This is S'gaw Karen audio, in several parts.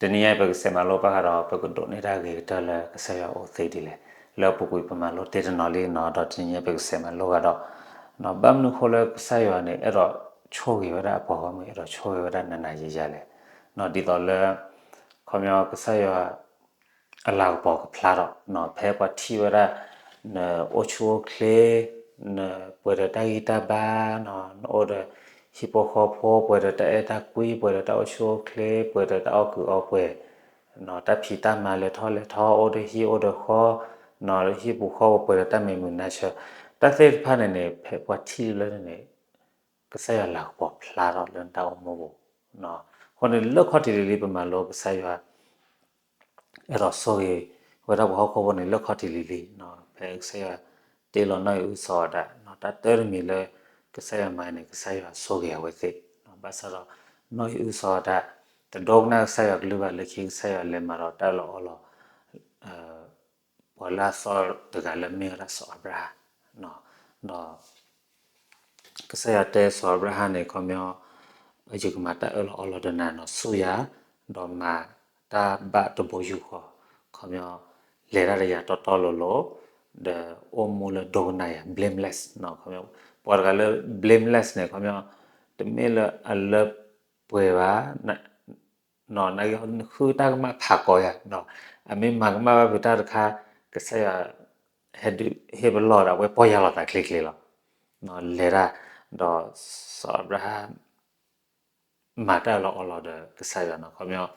တနံၤညါပကစးမၤလိဘၣ်ဃးဒီး ပကဒိးန့ၢ်တၢ်ဂ့ၤကတၢၢ်လၢကစၢ်ယွၤအိၣ်သ့ဒ်လဲၣ်. လၢအပူၤကွံာ်ပမၤလိတ့ၢ်တနီၤလံနီၤ, ဒီးတနံၤညါပကစးမၤလိဃာ်ဒီး ဘၣ်မနုၤအဃိလၢကစၢ်ယွၤန့ၣ် အဲၣ်ဒိးဆိၣ်ဂ့ၤဝဲဒၣ်အပှၤဂီၢ်မုၢ်, အဲၣ်ဒိးဆိၣ်ဂ့ၤဝဲဒၣ်နၤနၤယၤယၤလဲၣ်. ဒ်သိးလၢ ခီပညီကစၢ်ယွၤ အလၤကပီၤကဖျါထီၣ်, ဖဲပှၤထံၣ်ဝဲဒၣ် နအိၣ်ဆူၣ်အိၣ်ချ့, နပှဲၤဒီးတၢ်ဂံၢ်တၢ်ဘါ, နအိၣ်ဒီးဟံၣ်ဖိဃီဖိ, ပှဲၤဒီးတၢ်အဲၣ်တၢ်ကွံ, ပှဲၤဒီးတၢ်အိၣ်ဆူၣ်အိၣ်ချ့, ပှဲၤဒီးတၢ်အီၣ်ကုးအီပှဲၤ, တၢ်ဖံးတၢ်မၤလဲၤထီၣ်လဲၤထီ, အိၣ်ဒီးဟံၣ်အိၣ်ဒီးဃီ, ဟံၣ်ပူၤဃီပူၤပှဲၤဒီးတၢ်မံမုာ်နါဆၢ, တၢ်သ့ၣ်တဖၣ်န့ၣ်န့ၣ် ဖဲပှၤထံၣ်လၢန့ၣ်န့ၣ် ကစၢ်ယွၤလၤကပီၤဖျါထီၣ်လၢနတၢ်အိၣ်မူပူၤ. အဃိန့ၣ်လၢခီၣ်ထံးလံၤလံၤ ပမၤလိကစၢ်ယွၤ အဲၣ်ဒိးဆိၣ်ဂ့ၤဝဲဒၣ်ပှၤဟီၣ်ခိၣ်ဖိန့ၣ် လၢခီၣ်ထံးလံၤလံၤ, ဖဲကစၢ်ယွၤတ့လီၤနီၣ်အံၣ်အုစီၤအၤဒၣ်, တၢ်တၢတမံၤလၢကစၢ်ယွၤမၤန့ၣ် ကစၢ်ယွၤဆိၣ်ဂ့ၤအဝဲသ့ၣ်, ဘၣ်ဆၣ်ဒီး နီၣ်အံၣ်အုစီၤအၤဒၣ် တဒိကနၣ်ကစၢ်ယွၤကလုၢ်ဘၣ်, လၢခံကစၢ်ယွၤလဲၤမၤဒီးတၢ်အၢၣ်လီၤအီလီၤ ပှၤလၢအသီတဂၤလၢမ့ၢ်ဝဲဒၣ်စီၤအၤဘြၤဟၣ်, ဒီး ကစၢ်ယွၤတဲစီၤအၤဘြၤဟၣ်န့ၣ် ခီပညီ ယကမၤတၢ်အၢၣ်လီၤအီလီၤဒီးနၤနီၤ, ဆူယၤ, ဒီးမၤတၢ်ဘၣ်တဘိယူၢ်ဃီ, ခီပညီ လဲၤတၢ်ဒီးယၤတီတီလိၤလိၤ, ဒီးအိၣ်မူလၢဒိကနၣ်ယၤ blameless, ခီပညီ ပှၤတဂၤလၢ blameless န့ၣ် ခီပညီ တမ့ၢ်လၢအလၢပှဲၤဘၣ် နဃုတၢ်ကမၣ်ဖးကီယၤ, အမ့ၢ်မၤကမၣ်ဘၣ်ဖုးတၢ်တခါ, ကစၢ်ယွၤ ဟဲဒုးဟ့ၣ်ပလီၢ်ဒီး အဝဲပီၢ်ယၢ်လီၤသးချ့ချ့လီၤ. လဲၤတၢ်, ဒီးစီၤအၤဘြၤဟၣ် မၤတၢ်အၢၣ်လီၤအီလီၤဒီးကစၢ်ယွၤနီၤ, ခီပညီ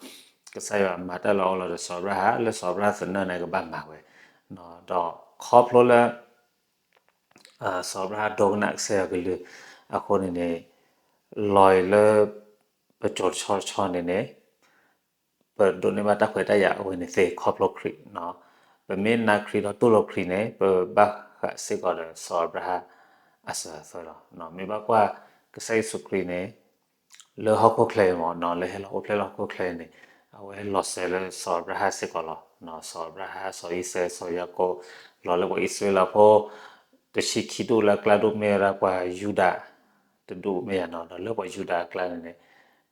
ကစၢ်ယွၤမၤတၢ်အၢၣ်လီၤအီလီၤဒီးစီၤအၤဘြၤဟၣ် လၢစီၤအၤဘြၤဟၣ်သနၢၣ်န့ၣ်ကဘၣ်မၤဝဲ, ဒီးခီဖျိလၢ စီၤအၤဘြၤဟၣ်ဒိကနၣ်ကစၢ်ယွၤကလုၢ်အဃိန့ၣ်န့ၣ်, လီၤအံၤလၢ ပစိၤတဆီတဆီန့ၣ်န့ၣ်, ပဒိးန့ၢ်ဘၣ်တၢ်ခွဲးတၢ်ယာ်အဝဲန့ၣ်သ့ခီဖျိခရံာ်, ပမ့ၢ်နာ်ခရံာ်ဒီးတူၢ်လိာ်ခရံာ်န့ၣ် ပဘၣ်ဃးစ့ၢ်ကီးဒီးစီၤအၤဘြၤဟၣ်အစၢၤအသွဲၣ်လီၤ. မ့ၢ်ဘၣ်ကွၢ်ကစၢ်ယ့ၣ်ၡူးခရံာ်န့ၣ် လၢဟီၣ်ခိၣ်ချၢအံၤမ့ၢ်နီၤ, လၢဟဲလီၤအိၣ်ဖျဲၣ်လၢဟီၣ်ခိၣ်ချၢအံၤန့ၣ်, အဝဲလီၤစၢၤလၢစီၤအၤဘြၤဟၣ်စ့ၢ်ကီးလီၤ. စီၤအၤဘြၤဟၣ်, စီၤအံၤစဲး, စီၤယၤကိာ်, လီၤလၢပှၤအံၣ်စရ့လးဖိ တဆံခံဒူၣ်လၢအကျါဒူၣ်မ့ၢ်ဝဲဒၣ်ပှၤယူဒၤတဒူၣ်မ့ၢ်ယၤနီၤ, ဒီးလၢပှၤယူဒၤအကျါန့ၣ်န့ၣ်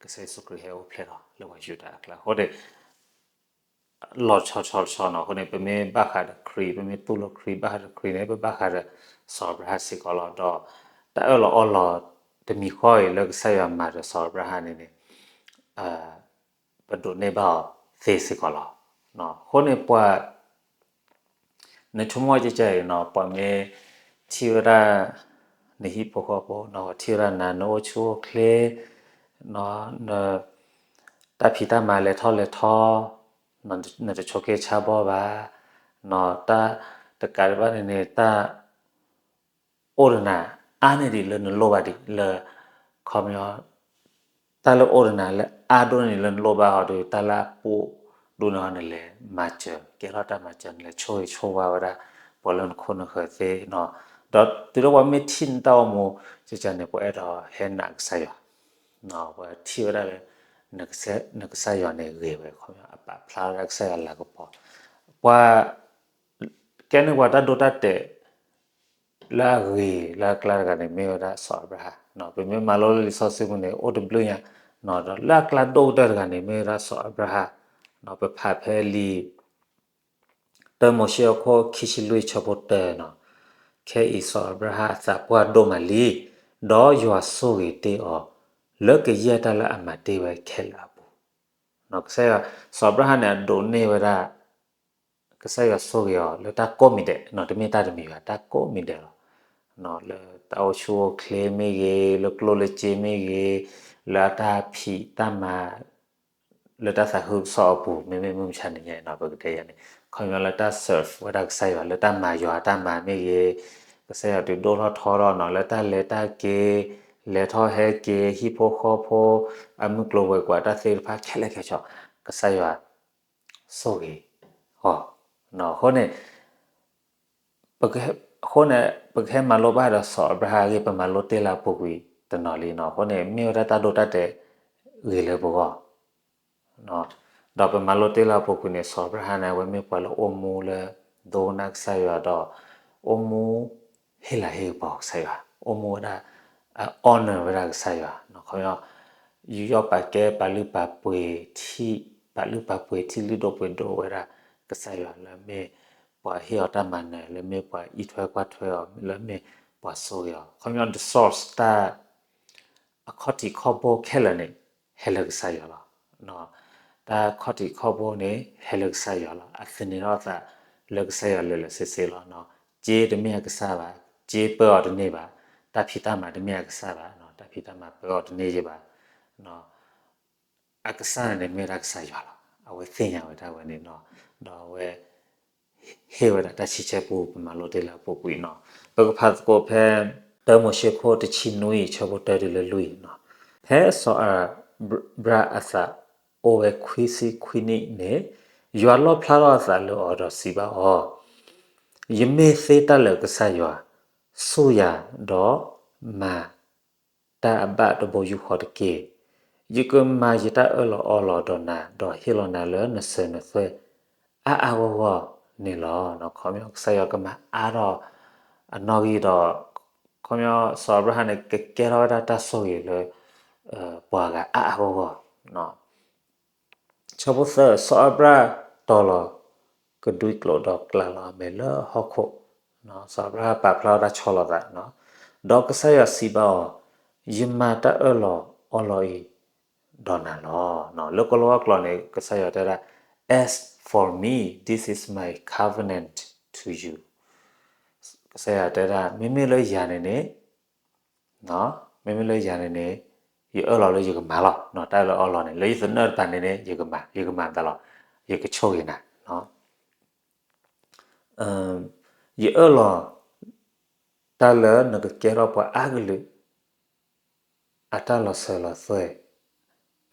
ကစၢ်ယ့ၣ်ၡူးခရံာ်ဟဲအိၣ်ဖျဲၣ်လီၤလၢပှၤယူဒၤအကျါအဃိန့ၣ် လီၤဆီဆီဆီနီၤ. အဃိန့ၣ် ပမ့ၢ်ဘၣ်ဃးဒီးခရံာ်, ပမ့ၢ်တူၢ်လိာ်ခရံာ်, ဘၣ်ဃးဒီးခရံာ်န့ၣ် ပဘၣ်ဃးဒီးစီၤအၤဘြၤဟၣ်စ့ၢ်ကီးလီၤ. ဒီးတၢ်အၢၣ်လီၤအီလီၤတမံၤဃီအံၤလၢကစၢ်ယွၤမၤဒီးစီၤအၤဘြၤဟၣ်န့ၣ်န့ၣ် ပဒိးန့ၢ်ဘၣ်အီၤသ့စ့ၢ်ကီးလီၤ. အဃိန့ၣ်ပှၤ နဆိကမိၣ်ကကဲအံၤနီၤ, ပှၤမ့ၢ်ထံၣ်ဝဲဒၣ် နဟံၣ်ဖိဃီဖိ, ထံၣ်ဝဲဒၣ်နၤ နအိၣ်ဆူၣ်အိၣ်ချ့, တၢ်ဖံးတၢ်မၤလဲၤထီၣ်လဲၤထီ, နတဆိးက့ဆါဘီဘၣ်, တၢ်တကးဒံးဘၣ်န့ၣ်န့ၣ် တၢ် အိၣ်ဒီးနၤ အါန့ၢ်ဒံးလၢနလိၣ်ဘၣ်ဒံးလၢ ခီပညီ တၢ်လၢအိၣ်ဒီးနၤလၢအါဒိၣ်န့ၢ်ဒံးလၢနလိၣ်ဘၣ်အီၤဒီး တၢ်လၢအပူၤဒိၣ်န့ၢ်အီၤ နလဲၤမၤစၢၤ, ကဲထီၣ်တၢ်မၤစၢၤ, နလဲၤဆိၣ်ဂ့ၤဆိၣ်ဝါဝဲဒၣ် ပှၤလၢနခိၣ်နဃၢၤသ့နီၤ. ဒီးတုၤလၢပှၤမ့ၢ်ထံၣ်နတၢ်အိၣ်မူ ကကန့ၣ် ပှၤအဲၣ်ဒိးဟဲနာ်ကစၢ်ယွၤ, ပှၤထံၣ်ဝဲဒၣ်လၢ နကစၢ်ယွၤန့ၣ်ဂ့ၤဝဲ ခီပညီ အပာ်ဖျါဝဲဒၣ်ကစၢ်ယွၤလၤကပီၤ, ပှၤ ကဲန့ၢ်ပှၤတၢ်ဒိတၢ်တဲာ် လၢအဂ့ၤလၢအကျါတဂၤန့ၣ် မ့ၢ်ဝဲဒၣ်စီၤအၤဘြၤဟၣ်, ပမ့ၢ်မၤလိလၢလံာ်စီဆှံပူၤန့ၣ် အိၣ်တဘျုးညါ, ဒီးလၢအကျါဒိၣ်ကတၢၢ်တဂၤန့ၣ် မ့ၢ်ဝဲဒၣ်စီၤအၤဘြၤဟၣ်, ပဖးဖဲလံာ် တၢမိၤၡ့အခိၣ်ခံဆံလွံၢ်ဆၢဖိတၢနီၤ, ခဲအံၤစီၤအၤဘြၤဟၣ်အသးပှၢ်ဒိၣ်မးလံ, ဒီးယွၤဆိၣ်ဂ့ၤတ့ၢ်အီၤ လၢကယဲၢ်တၢ်လၢအမၤတ့ၢ်ဝဲခဲလၢာ်အပူၤ, ကစၢ်ယွၤ, စီၤအၤဘြၤဟၣ်န့ၣ် အဒိးန့ၢ်ဝဲဒၣ် ကစၢ်ယွၤဆိၣ်ဂ့ၤအီၤ လၢတၢ်ကိးမံၤဒဲး, တမ့ၢ်တၢ်တမံၤဘၣ်, တၢ်ကိးမံၤဒဲးလီၤ. လၢတၢ်အိၣ်ဆူၣ်အိၣ်ချ့မ့ၢ်ဂ့ၤ, လၢကျိၣ်လၢစ့မ့ၢ်ဂ့ၤ, လၢအတၢ်ဖံးတၢ်မၤ လၢတၢ်သးခုကစီၣ်အပူၤ မ့မ့ၢ်မုၢ်မဆါတနံၤညါအံၤနီၤ ပကတဲယၤန့ၣ် ခီပညီလၢတၢ် serve ဝဲဒၣ်ကစၢ်ယွၤ လၢတၢ်မၤယွၤအတၢ်မၤမ့ၢ်ဂ့ၤ, ကစၢ်ယွၤဒုးဒိၣ်ထီၣ်ထီထီၣ်နီၤ လၢတၢ်လဲၤတၢ်က့ၤ, လဲၤထီၣ်ဟဲက့ၤ ဟံၣ်ဖိဃီဖိ အမုၢ်ကျိၤဝဲၤကွာ်တၢ်သ့ၣ်တဖၣ်ခဲလၢာ်ခဲဆ့ ကစၢ်ယွၤ ဆိၣ်ဂ့ၤအီၤ. အဃိန့ၣ် အဃိန့ၣ် ပကဟဲမၤလိဘၣ်ဒီးစီၤအၤဘြၤဟၣ်အဂ့ၢ် ပမၤလိတ့ၢ်လၢအပူၤကွံာ်တနီၤလံနီၤ. အဃိန့ၣ် မ့ၢ်ဝဲဒၣ်တၢ်ဒိတၢ်တဲာ်ဂ့ၤလၢပဂီၢ် ဒီးပမၤလိတ့ၢ်လၢအပူၤကွံာ်န့ၣ် စီၤအၤဘြၤဟၣ်န့ၣ် အဝဲမ့ၢ်ပှၤလၢအိၣ်မူလၢ ဒိကနၣ်ကစၢ်ယွၤဒီး အိၣ်မူ ဟ့ၣ်လၤဟ့ၣ်ကပီၤကစၢ်ယွၤ အိၣ်မူဝဲဒၣ် အ honor ဝဲဒၣ်ကစၢ်ယွၤ ခီပညီ ယူးယီၣ်ပာ်ကဲပာ်လုၢ်ပာ်ပှ့ၤထံၣ် ပာ်လုၢ်ပာ်ပှ့ၤထံလုၢ်ဒိၣ်ပှ့ၤဒိၣ်ဝဲဒၣ်ကစၢ်ယွၤ လၢမ့ၢ်ပှၤဟ့ၣ်အီၤတၢ်မၤနၢၤ, လၢမ့ၢ်ပှၤအံးထွဲကွၢ်ထွဲအီၤ, လၢမ့ၢ်ပှၤဆိၣ်ဂ့ၤအီၤ. ခီပညီ the source တၢ် အခီၣ်ထံးခီၣ်ဘိခဲလၢာ်န့ၣ် ဟဲလၢကစၢ်ယွၤလီၤ. တၢ်ခီၣ်ထံးခီၣ်ဘိန့ၣ် ဟဲလၢကစၢ်ယွၤလီၤ. အသန့ၤထီၣ်အသးလၢကစၢ်ယွၤလၢာ်လၢာ်ဆ့ဆ့လီၤ. စ့တမ့ၢ်အကစၢ်ဘၣ်, စ့ပၢအီၤတန့ၢ်ဘၣ်, တၢ်ဖံးတၢ်မၤတမ့ၢ်အကစၢ်ဘၣ်, တၢ်ဖံးတၢ်မၤပၢအီၤတန့ၢ်ယဘၣ်. အကစၢ်န့ၣ်မ့ၢ်ဒၣ်ကစၢ်ယွၤလီၤ. အဝဲသ့ၣ်ညါဝဲဒၣ်ဝဲန့ၣ်နီၤ, ဒီးအဝဲ ဟ့ၣ်ဝဲဒၣ်တၢ်ဆံးဆဲပူ ပမၤလိတ့ၢ်လၢအပူၤကွံာ်နီၤ. ပကဖးသကိးဖဲ တၢမိၤၡ့ခိၣ်တဆံနွံအံၤ ဆၢဖိတၢတုၤလၢလွံၢ်နီၤ. ဖဲစီၤအၤဘြၣ်အသးအိၣ်ဝဲခွံဆံခွံနံၣ်န့ၣ်, ယွၤလီၣ်ဖျါထီၣ်အသးလၢအီၤဒီးစံးဘၣ်အီၤ, ယမ့ၢ်သ့တၢ်လၢာ်ကစၢ်ယွၤ, ဆူၣ်ယၤဒီးမၤ တၢ်အဘၣ်တဘိယူၢ်ဃီတက့ၢ်. ယကမၤယတၢ်အၢၣ်လီၤအီလီၤဒီးနၤ, ဒီးဟ့ၣ်လီၤနၤလၢနစၢၤနသွဲၣ် အါအါဂီၢ်ဂီၢ်န့ၣ်လီၤ. ခီပညီကစၢ်ယွၤကမၤအါထီၣ်အနီၣ်ဂံၢ်ဒီး ခီပညီစီၤအၤဘြၤဟၣ်န့ၣ် ကကဲထီၣ်ဝဲဒၣ်တၢ်ဆိၣ်ဂ့ၤလၢ ပှၤဂၤအါအါဂီၢ်ဂီၢ် ဆၢဖိသၢ, စီၤအၤဘြၣ်တီၤလီၤကဒွံကျိာ် ဒီးကျးလီၤအမဲာ်လၢဟီၣ်ခိၣ်, စီၤအၤဘြၣ်ပာ်ဖျါဝဲဒၣ်ဆီလီၤသး, ဒီးကစၢ်ယွၤစံးဘၣ်အီၤ, ယမၤတၢ်အၢၣ်လီၤအီလီၤအံၤဒီးနၤလီၤ. လၢကိလီၤဝါကျိာ်န့ၣ် ကစၢ်ယွၤတဲဒၣ်, As for me, this is my covenant to you. ကစၢ်ယွၤတဲဒၣ် မ့မ့ၢ်လၢယၤန့ၣ်န့ၣ် မ့မ့ၢ်လၢယၤန့ၣ်န့ၣ် ယအၢၣ်လီၤလၢယကမၤလီၤ, တၢ်အၢၣ်လီၤအီလီၤန့ၣ် လၢယသနၢၣ်တပၤန့ၣ်န့ၣ် ယကမၤ, ယကမၤသးလီၤ, ယကဆိၣ်ဂ့ၤနၤ. ယအၢၣ်လီၤတၢ်လၢနကကဲထီၣ်ပှၤအါကလုာ် အတၢ်လီၤစၢၤလီၤသွဲၣ်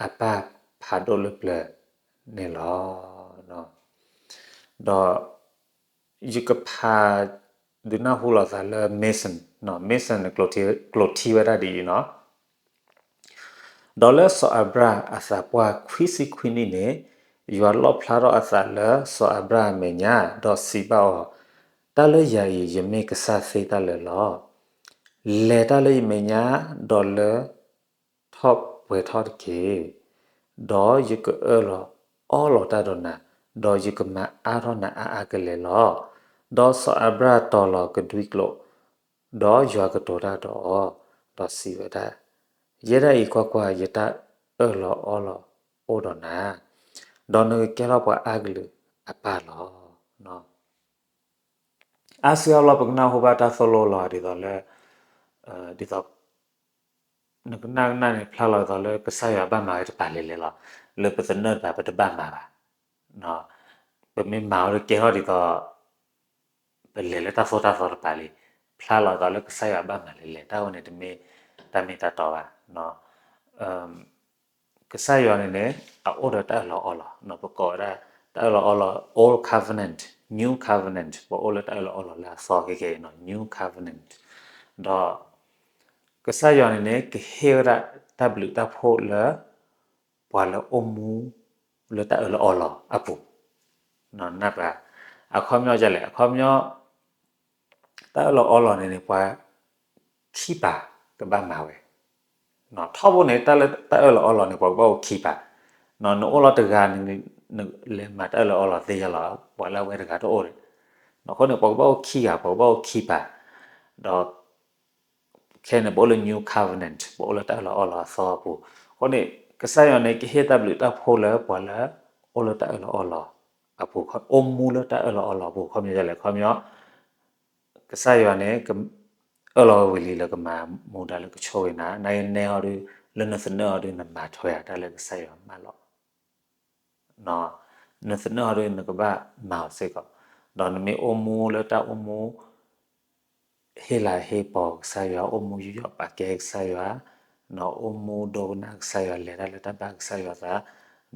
အပၢ်ဖးဒိၣ်လၢပျၢၤန့ၣ်လီၤ. ဒီးယကဖးဒုးနၢ်ဟူလိာ်သးလၢ Mason, Mason န့ၣ် ကျိာ်ထံဝဲဒၣ်ဒ်အံၤနီၤ. ဒီးလၢစီၤအၤဘြၣ်အသးပှၢ်ခွံဆံခွံနံၣ်န့ၣ်, ယွၤလီၣ်ဖျါထီၣ်အသးလၢစီၤအၤဘြၣ်အမဲာ်ညါ, ဒီးစံးဘၣ်အီၤ, တၢ်လၢယၤအံၤ ယမ့ၢ်ကစၢ်သ့တၢ်လၢာ်လီၤ. လဲၤတၢ်လၢယမဲာ်ညါ, ဒီးလၢထီၣ်ပှဲၤထီၣ်တက့ၢ်. ဒီးယကအၢၣ်လီၤအီလီၤတၢ်ဒီးနၤ, ဒီးယကမၤအါထီၣ်နၤအါအါကလဲာ်လီၤ. ဒီးစီၤအၤဘြၣ်တီၤလီၤကဒွံကျိာ်, ဒီးယွၤကတိၤတၢ်ဒီးအီၤ, ဒီးစံးဝဲဒၣ်, ယဲဒၣ်အံၤကွၢ်ကွၢ်, ယတၢ်အၢၣ်လီၤအီလီၤအိၣ်ဒီးနၤ, ဒီးနကကဲထီၣ်ပှၤအါကလုာ်အပၢ်လီၤ. အါစုအါဘျီပကနၢ်ဟူဘၣ်တၢ်သိၣ်လိလီၤဒ်သိးလၢ ဒ်သိး နကနၣ်ကနၣ်န့ၣ် ဖျါလီၤဒ်သိးလၢကစၢ်ယွၤဘၣ်မၤဝဲတပာ်လဲၣ်လဲၣ်လီၤ. လၢပသနၢၣ်တပၤပတဘၣ်မၤဘၣ်. ပမ့ၢ်မၤအီၤဒီးကဲထီၣ်ဒ်သိး ပလဲၤလၢတၢ်သိၣ်တၢ်သီတပၤလံ, ဖျါလီၤဒ်သိးလၢကစၢ်ယွၤဘၣ်မၤလဲၣ်လဲၣ်, တၢ်ဝဲန့ၣ်တမ့ၢ်တၢ်မ့ၢ်တၢ်တီဘၣ်. ကစၢ်ယွၤန့ၣ်န့ၣ် အအိၣ်ဒီးတၢ်အၢၣ်လီၤအီလီၤ, ပကိးဝဲဒၣ် တၢ်အၢၣ်လီၤအီလီၤ Old Covenant, New Covenant, ပအိၣ်လၢတၢ်အၢၣ်လီၤအီလီၤလၢအသီခဲကဲအံၤနီၤ, New Covenant. ဒီး ကစၢ်ယွၤန့ၣ်န့ၣ် ကဟ့ၣ်ဝဲဒၣ်တၢ်ဘျုးတၢ်ဖှိၣ်လၢ ပှၤလၢအိၣ်မူ လၢတၢ်အၢၣ်လီၤအီလီၤအပူၤ, နၢ်ပၢၢ်, အခီပညီဒ်လဲၣ်, အခီပညီ တၢ်အၢၣ်လီၤအီလီၤန့ၣ်န့ၣ် ပှၤခံပာ်ကဘၣ်မၤဝဲ. ထီဘိန့ၣ် တၢ်လၢတၢ်အၢၣ်လီၤအီလီၤန့ၣ် ပှၤကဘၣ်အိၣ်ခံပာ်, နအိၣ်လီၤတဂၤန့ၣ် နလဲၤမၤတၢ်အၢၣ်လီၤအီလီၤသ့ယလီၤ, ပှၤလၢအဝဲတဂၤတအိၣ်ဒီး, အဃိန့ၣ် ပှၤကဘၣ်အိၣ်ခံဂၤ, ပှၤကဘၣ်အိၣ်ခံပာ်, ဒီး ခဲန့ၣ် ပအိၣ်လၢ New Covenant, ပအိၣ်လၢတၢ်အၢၣ်လီၤအီလီၤအသီအပူၤ. အဃိန့ၣ် ကစၢ်ယွၤန့ၣ် ကဟ့ၣ်တၢ်ဘျုးတၢ်ဖှိၣ်လၢပှၤလၢ အိၣ်လၢတၢ်အၢၣ်လီၤအီလီၤအပူၤ, အိၣ်မူလၢတၢ်အၢၣ်လီၤအီလီၤအပူၤ, ခီပညီဒ်လဲၣ်, ခီပညီ ကစၢ်ယွၤန့ၣ် အၢၣ်လီၤဝံၤလံလၢကမၤမူဒါလၢကဆိၣ်ဂ့ၤနၤ, နနဲဟီဒုး လၢနသနၢၣ်အီၤဒုး နမၤထွဲဧါ တၢ်လၢကစၢ်ယွၤမၢလီၤ နသနၢၣ်အီၤဒုး နကဘၣ်မၤအီၤစ့ၢ်ကီး, ဒီးနမ့ၢ်အိၣ်မူလၢတၢ်အိၣ်မူ ဟ့ၣ်လၤဟ့ၣ်ကပီၤကစၢ်ယွၤ, အိၣ်မူယူးယီၣ်ပာ်ကဲကစၢ်ယွၤ, နအိၣ်မူဒိကနၣ်ကစၢ်ယွၤ, လဲၤတၢ်လၢတၢ်ဘၣ်ကစၢ်ယွၤသး,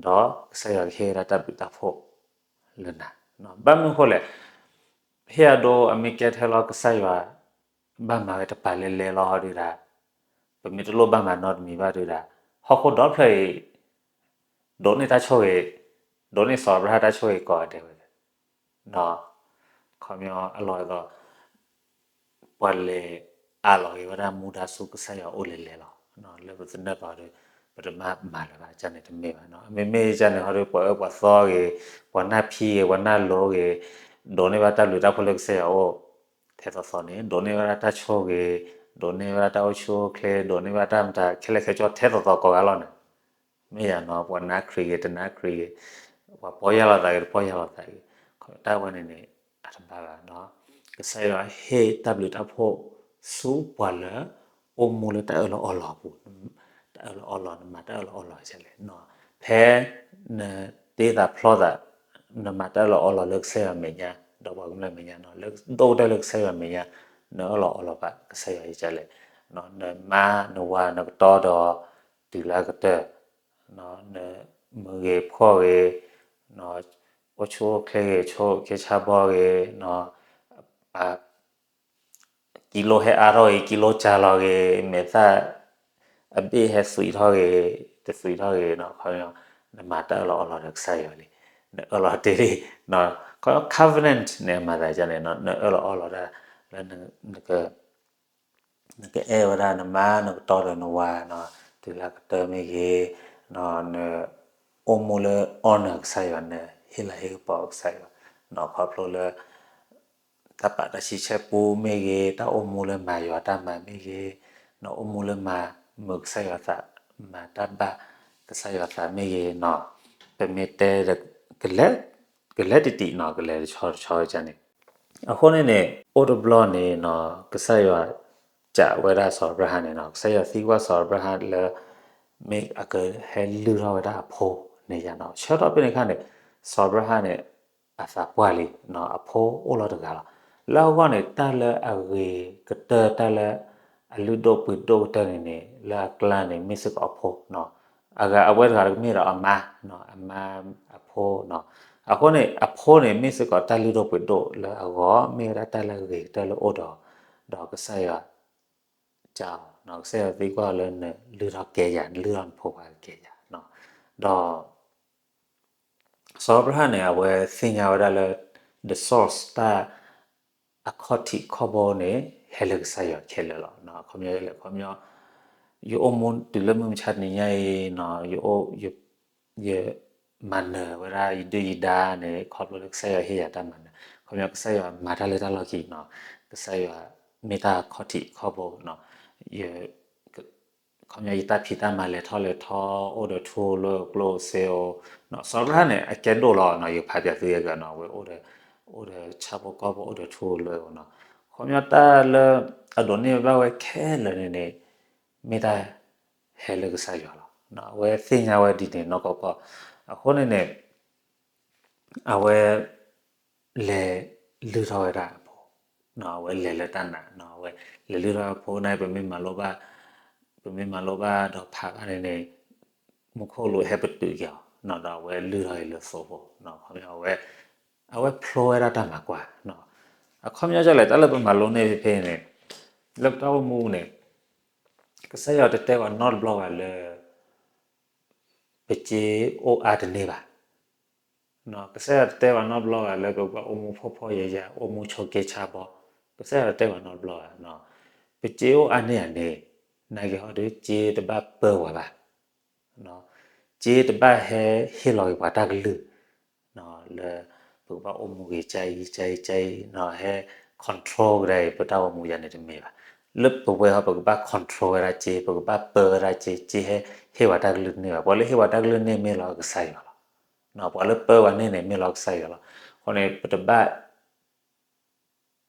ဒီးကစၢ်ယွၤကဟ့ၣ်ဝဲဒၣ်တၢ်ဘျုးတၢ်ဖှိၣ်လၢနၤ. ဘၣ်မနုၤအဃိလဲၣ်, ဟ့ၣ်အဒိ အမ့ၢ်ကဲထဲလီၤကစၢ်ယွၤ ဘၣ်မၤဝဲတပာ်လဲၣ်လဲၣ်လီၤဟီဒုးဒၣ်, ပမ့ၢ်တလိၣ်ဘၣ်မၤနီတမံၤဘၣ်ဒုးဒၣ်, ဟီၣ်ခိၣ်ဒီဖျၢၣ်အံၤ ဒိးန့ၢ်တၢ်ဆိၣ်ဂ့ၤ, ဒိးန့ၢ်စီၤအၤဘြၤဟၣ်တၢ်ဆိၣ်ဂ့ၤကိးဂၤဒဲးဝဲ, ခီပညီအလီၢ်အသိး ပှၤလဲၤအးလီၤက့ၤဝဲဒၣ်မူဒါဆူကစၢ်ယွၤအိၣ်လဲၤလဲၤလီၤ. လၢပသနၢၣ်ပာ်အီၤဒီး ပတမၤမၤလၢၤဘၣ်န့ၣ်တမ့ၢ်ဘၣ်. မ့မ့ၢ်န့ၣ်ဟီဒီး ပှၤအၢပှၤသီဂ့ၤ, ပှၤနၢ်ဖံးဂ့ၤ, ပှၤနၢ်လိၤဂ့ၤ, ဒိးန့ၢ်ဘၣ်တၢ်ဘျုးတၢ်ဖှိၣ်လၢကစၢ်ယွၤအအိၣ် ထဲသိးသိးန့ၣ်, ဒိးန့ၢ်ဘၣ်တၢ်ဆိၣ်ဂ့ၤ, ဒိးန့ၢ်ဘၣ်တၢ်အိၣ်ဆူၣ်အိၣ်ချ့, ဒိးန့ၢ်ဘၣ်တၢ်မတၤခဲလၢာ်ခဲဆ့ထဲသိးသိးကိးဂၤလီၤန့ၣ်, မ့ၢ်ယၤန့ၣ် ပှၤနာ်ခရံာ်ဂ့ၤ တနာ်ခရံာ်ဂ့ၤ, ပှၤပီၢ်ယၢ်လီၤသးဂ့ၤ တပီၢ်ယၢ်လီၤသးဂ့ၤ, တၢ်ဝဲန့ၣ်န့ၣ် အတဘၣ်ဘၣ်. ကစၢ်ယွၤဟ့ၣ်တၢ်ဘျုးတၢ်ဖှိၣ်ဆူပှၤလၢ အိၣ်မူလၢတၢ်အၢၣ်လီၤအီလီၤအပူၤ, တၢ်အၢၣ်လီၤအီလီၤ နမၤတၢ်အၢၣ်လီၤအီလီၤဒ်လဲၣ်, ဖဲနတ့သးဖျီသး, နမၤတၢ်အၢၣ်လီၤအီလီၤလၢကစၢ်ယွၤမဲာ်ညါ, ဒီးပှၤကမျၢၢ်မဲာ်ညါ, လၢဒိၣ်ကတၢၢ်လၢကစၢ်ယွၤမဲာ်ညါ, နအၢၣ်လီၤအီလီၤဘၣ်ကစၢ်ယွၤဒ်လဲၣ်, နမါနဝၤနကတီဒီး တုၤလၢအကတၢၢ်, နမုၢ်ဂ့ၤဖှီၣ်ဂ့ၤ, အိၣ်ဆူၣ်အိၣ်ချ့ဂ့ၤ, ဆိၣ်ဂ့ၤဆါဘီဂ့ၤ, ကံလိဟဲအါထီၣ်ဂ့ၤ, ကံလိစှၤလီၤဂ့ၤ, မဲာ်သၣ် အဘ့ၣ်ဟဲသွံးထီၣ်ဂ့ၤ, တသွံးထီၣ်ဂ့ၤ, နမၤတၢ်အၢၣ်လီၤအီလီၤဒီးကစၢ်ယွၤလံ, နအၢၣ်လီၤတ့ၢ်လံ, covenant န့ၣ် အမၤသးဒ်န့ၣ်, နအၢၣ်လီၤအီလီၤတၢ်လၢ နကအဲၣ်ဝဲဒၣ်နမါနကတီဒီးနဝၤ, တုၤလၢအကတၢၢ်မ့ၢ်ဂ့ၤ, နအိၣ်မူလၢ honor ကစၢ်ယွၤ, နဟ့ၣ်လၤဟ့ၣ်ကပီၤကစၢ်ယွၤ, ခီဖျိလၢ တၢ်ပာ်တၢ်ဆံဆဲပူမ့ၢ်ဂ့ၤ, တၢ်အိၣ်မူလၢမၤယွၤတၢ်မၤမ့ၢ်ဂ့ၤ, နအိၣ်မူလၢမၤမုာ်ကစၢ်ယွၤသး, မၤတၢ်ဘၣ်ကစၢ်ယွၤသးမ့ၢ်ဂ့ၤ, ပမ့ၢ်တဲဒီး ကလဲၤတံၢ်တံၢ်န့ၣ် ကလဲၤတဆီတဆီန့ၣ်, အဃိန့ၣ်န့ၣ် အိၣ်တဘျီန့ၣ် ကစၢ်ယွၤ ကးဝဲဒၣ်စီၤအၤဘြၤဟၣ်န့ၣ်, ကစၢ်ယွၤသံကွၢ်စီၤအၤဘြၤဟၣ်လၢ မ့ၢ်အကဟဲလုၢ်ထီၣ်ဝဲဒၣ်အဖိန့ၣ်ယါန့ၣ်, ဆၢထီၣ်ဖဲန့ၣ်အခါန့ၣ် စီၤအၤဘြၤဟၣ်န့ၣ် အသးပှၢ်လံ, အဖိအိၣ်လီၤတဂၤလီၤ. လၢအဂီၢ်န့ၣ် တၢ်လၢအဂ့ၤကတၢၢ် တၢ်လၢအလုၢ်ဒိၣ်ပှ့ၤဒိၣ်ကတၢၢ်န့ၣ်န့ၣ် လၢအကျါန့ၣ် မ့ၢ်စ့ၢ်ကီးအဖိ, အဂၤအဝဲတဂၤတမ့ၢ်ဒီးအမါ, အမါအဖိ, အဃိန့ၣ် အဖိန့ၣ် မ့ၢ်စ့ၢ်ကီးတၢ်လုၢ်ဒိၣ်ပှ့ၤဒိၣ်လၢအဂီၢ် မ့ၢ်ဝဲဒၣ်တၢ်လၢအဂ့ၤကတၢၢ်လၢအိၣ်ဒီး, ဒီးကစၢ်ယွၤ ကးအီၤ, ကစၢ်ယွၤသံကွၢ်အီၤလၢ နလုၢ်ထီၣ်ကဲယၤ, နလုၢ်ထီၣ်နဖိခွါကဲယၤ, ဒီး စီၤအၤဘြၤဟၣ်န့ၣ် အဝဲသ့ၣ်ညါဝဲဒၣ်လၢ the source တၢ်အခီၣ်ထံးခီၣ်ဘိန့ၣ် ဟဲလၢကစၢ်ယွၤခဲလၢာ်လီၤ. အခီပညီလဲၣ်, အခီပညီ ယအိၣ်မူတုၤလၢမုၢ်မဆါတနံၤညါအံၤန့ၣ် ယ ယမၤနၢၤဝဲဒၣ်ယဒုၣ်ယဒါန့ၣ် ခီဖျိလၢကစၢ်ယွၤဟ့ၣ်ယၤတၢ်မၤနၢၤ, အခီပညီကစၢ်ယွၤမၤတၢ်လၢတၢ်လီၢ်ခံန့ၣ်, ကစၢ်ယွၤမ့ၢ်တၢ်အခီၣ်ထံးခီၣ်ဘိန့ၣ်, ယ ခီပညီယတၢ်ဖံးတၢ်မၤလဲၤထီၣ်လဲၤထီ အိၣ်ဒီးထူလိာ်ကျိၣ်စ့ဧိၤ, စီၤအၤဘြၤဟၣ်န့ၣ် အကဲဒိၣ်လီၤန့ၣ်, ယဖးပၠးသုအဂၤန့ၣ်, အဝဲ အိၣ်ဒီးဆၣ်ဖိကီၢ်ဖိ အိၣ်ဒီးထူလိာ်ဧိၤန့ၣ်, ခီပညီတၢ်လၢအဒိးန့ၢ်ဘၣ်ဝဲခဲလၢာ်န့ၣ်န့ၣ် မ့ၢ်တၢ်ဟဲလၢကစၢ်ယွၤလီၤ. အဝဲသ့ၣ်ညါဝဲဒ်န့ၣ်နီၢ်ကီၢ်ကီၢ်, အဃိန့ၣ်န့ၣ် အဝဲ လဲၤလုၢ်ထီၣ်ဝဲဒၣ်အဖိ, အဝဲလဲၤလၢတၢ်နာ်, အဝဲလဲၤလုၢ်ထီၣ်အဖိန့ၣ် ပမ့ၢ်မၤလိဘၣ်, ပမ့ၢ်မၤလိဘၣ်ဒီးဖးဘၣ်န့ၣ်န့ၣ် မူခိၣ်လိၤဟဲပတုာ်က့ၤအီၤ, ဒီးအဝဲလုၢ်ထီၣ်အံၤလၢသိဖိ, ခီပညီအဝဲ အဝဲဖျိဝဲဒၣ်တၢ်မၤကွၢ်, အခီပညီဒ်လဲၣ် တၢ်လၢပမၤလိန့ၢ်ဖဲဖဲန့ၣ်, လၢပတၢ်အိၣ်မူန့ၣ် ကစၢ်ယွၤတတဲပှၤနီတဘျီဘၣ်လၢ ပစ့အိၣ်အါတန့ၢ်ဘၣ်. ကစၢ်ယွၤတတဲပှၤနီတဘျီဘၣ်လၢပကဘၣ်အိၣ်မူဖှီၣ်ဖှီၣ်ယာ်ယာ် အိၣ်မူဆိးက့ဆါဘီ, ကစၢ်ယွၤတတဲပှၤနီတဘျီဘၣ်. ပစ့အိၣ်အါန့ၢ်ဧါန့ၣ်, နာ်က့ဟီဒီး စ့တဘၣ်ပၢပှၤဘၣ်. စ့တဘၣ်ဟဲဟ့ၣ်လီၤက့ၤပှၤတၢ်ကလုၢ် လၢပကဘၣ်အိၣ်မူဂ့ၤ ကအံၤ ကအံၤ ကအံၤ ဟဲ control ကဒါအံၤ ပတၢ်အိၣ်မူယါန့ၣ်တမ့ၢ်ဘၣ်. လၢပဝဲဟီ ပကဘၣ် control ဝဲဒၣ်စ့, ပကဘၣ်ပၢဝဲဒၣ်စ့, စ့ဟဲဟ့ၣ်ပှၤတၢ်ကလုၢ်တန့ၢ်ဘၣ်. ပှၤလၢဟ့ၣ်ပှၤတၢ်ကလုၢ်န့ၣ်မ့ၢ်လီၤကစၢ်ယွၤလီၤ. ပှၤလၢပၢပှၤန့ၣ်န့ၣ် မ့ၢ်လီၤကစၢ်ယွၤလီၤ. အဃိန့ၣ် ပတဘၣ်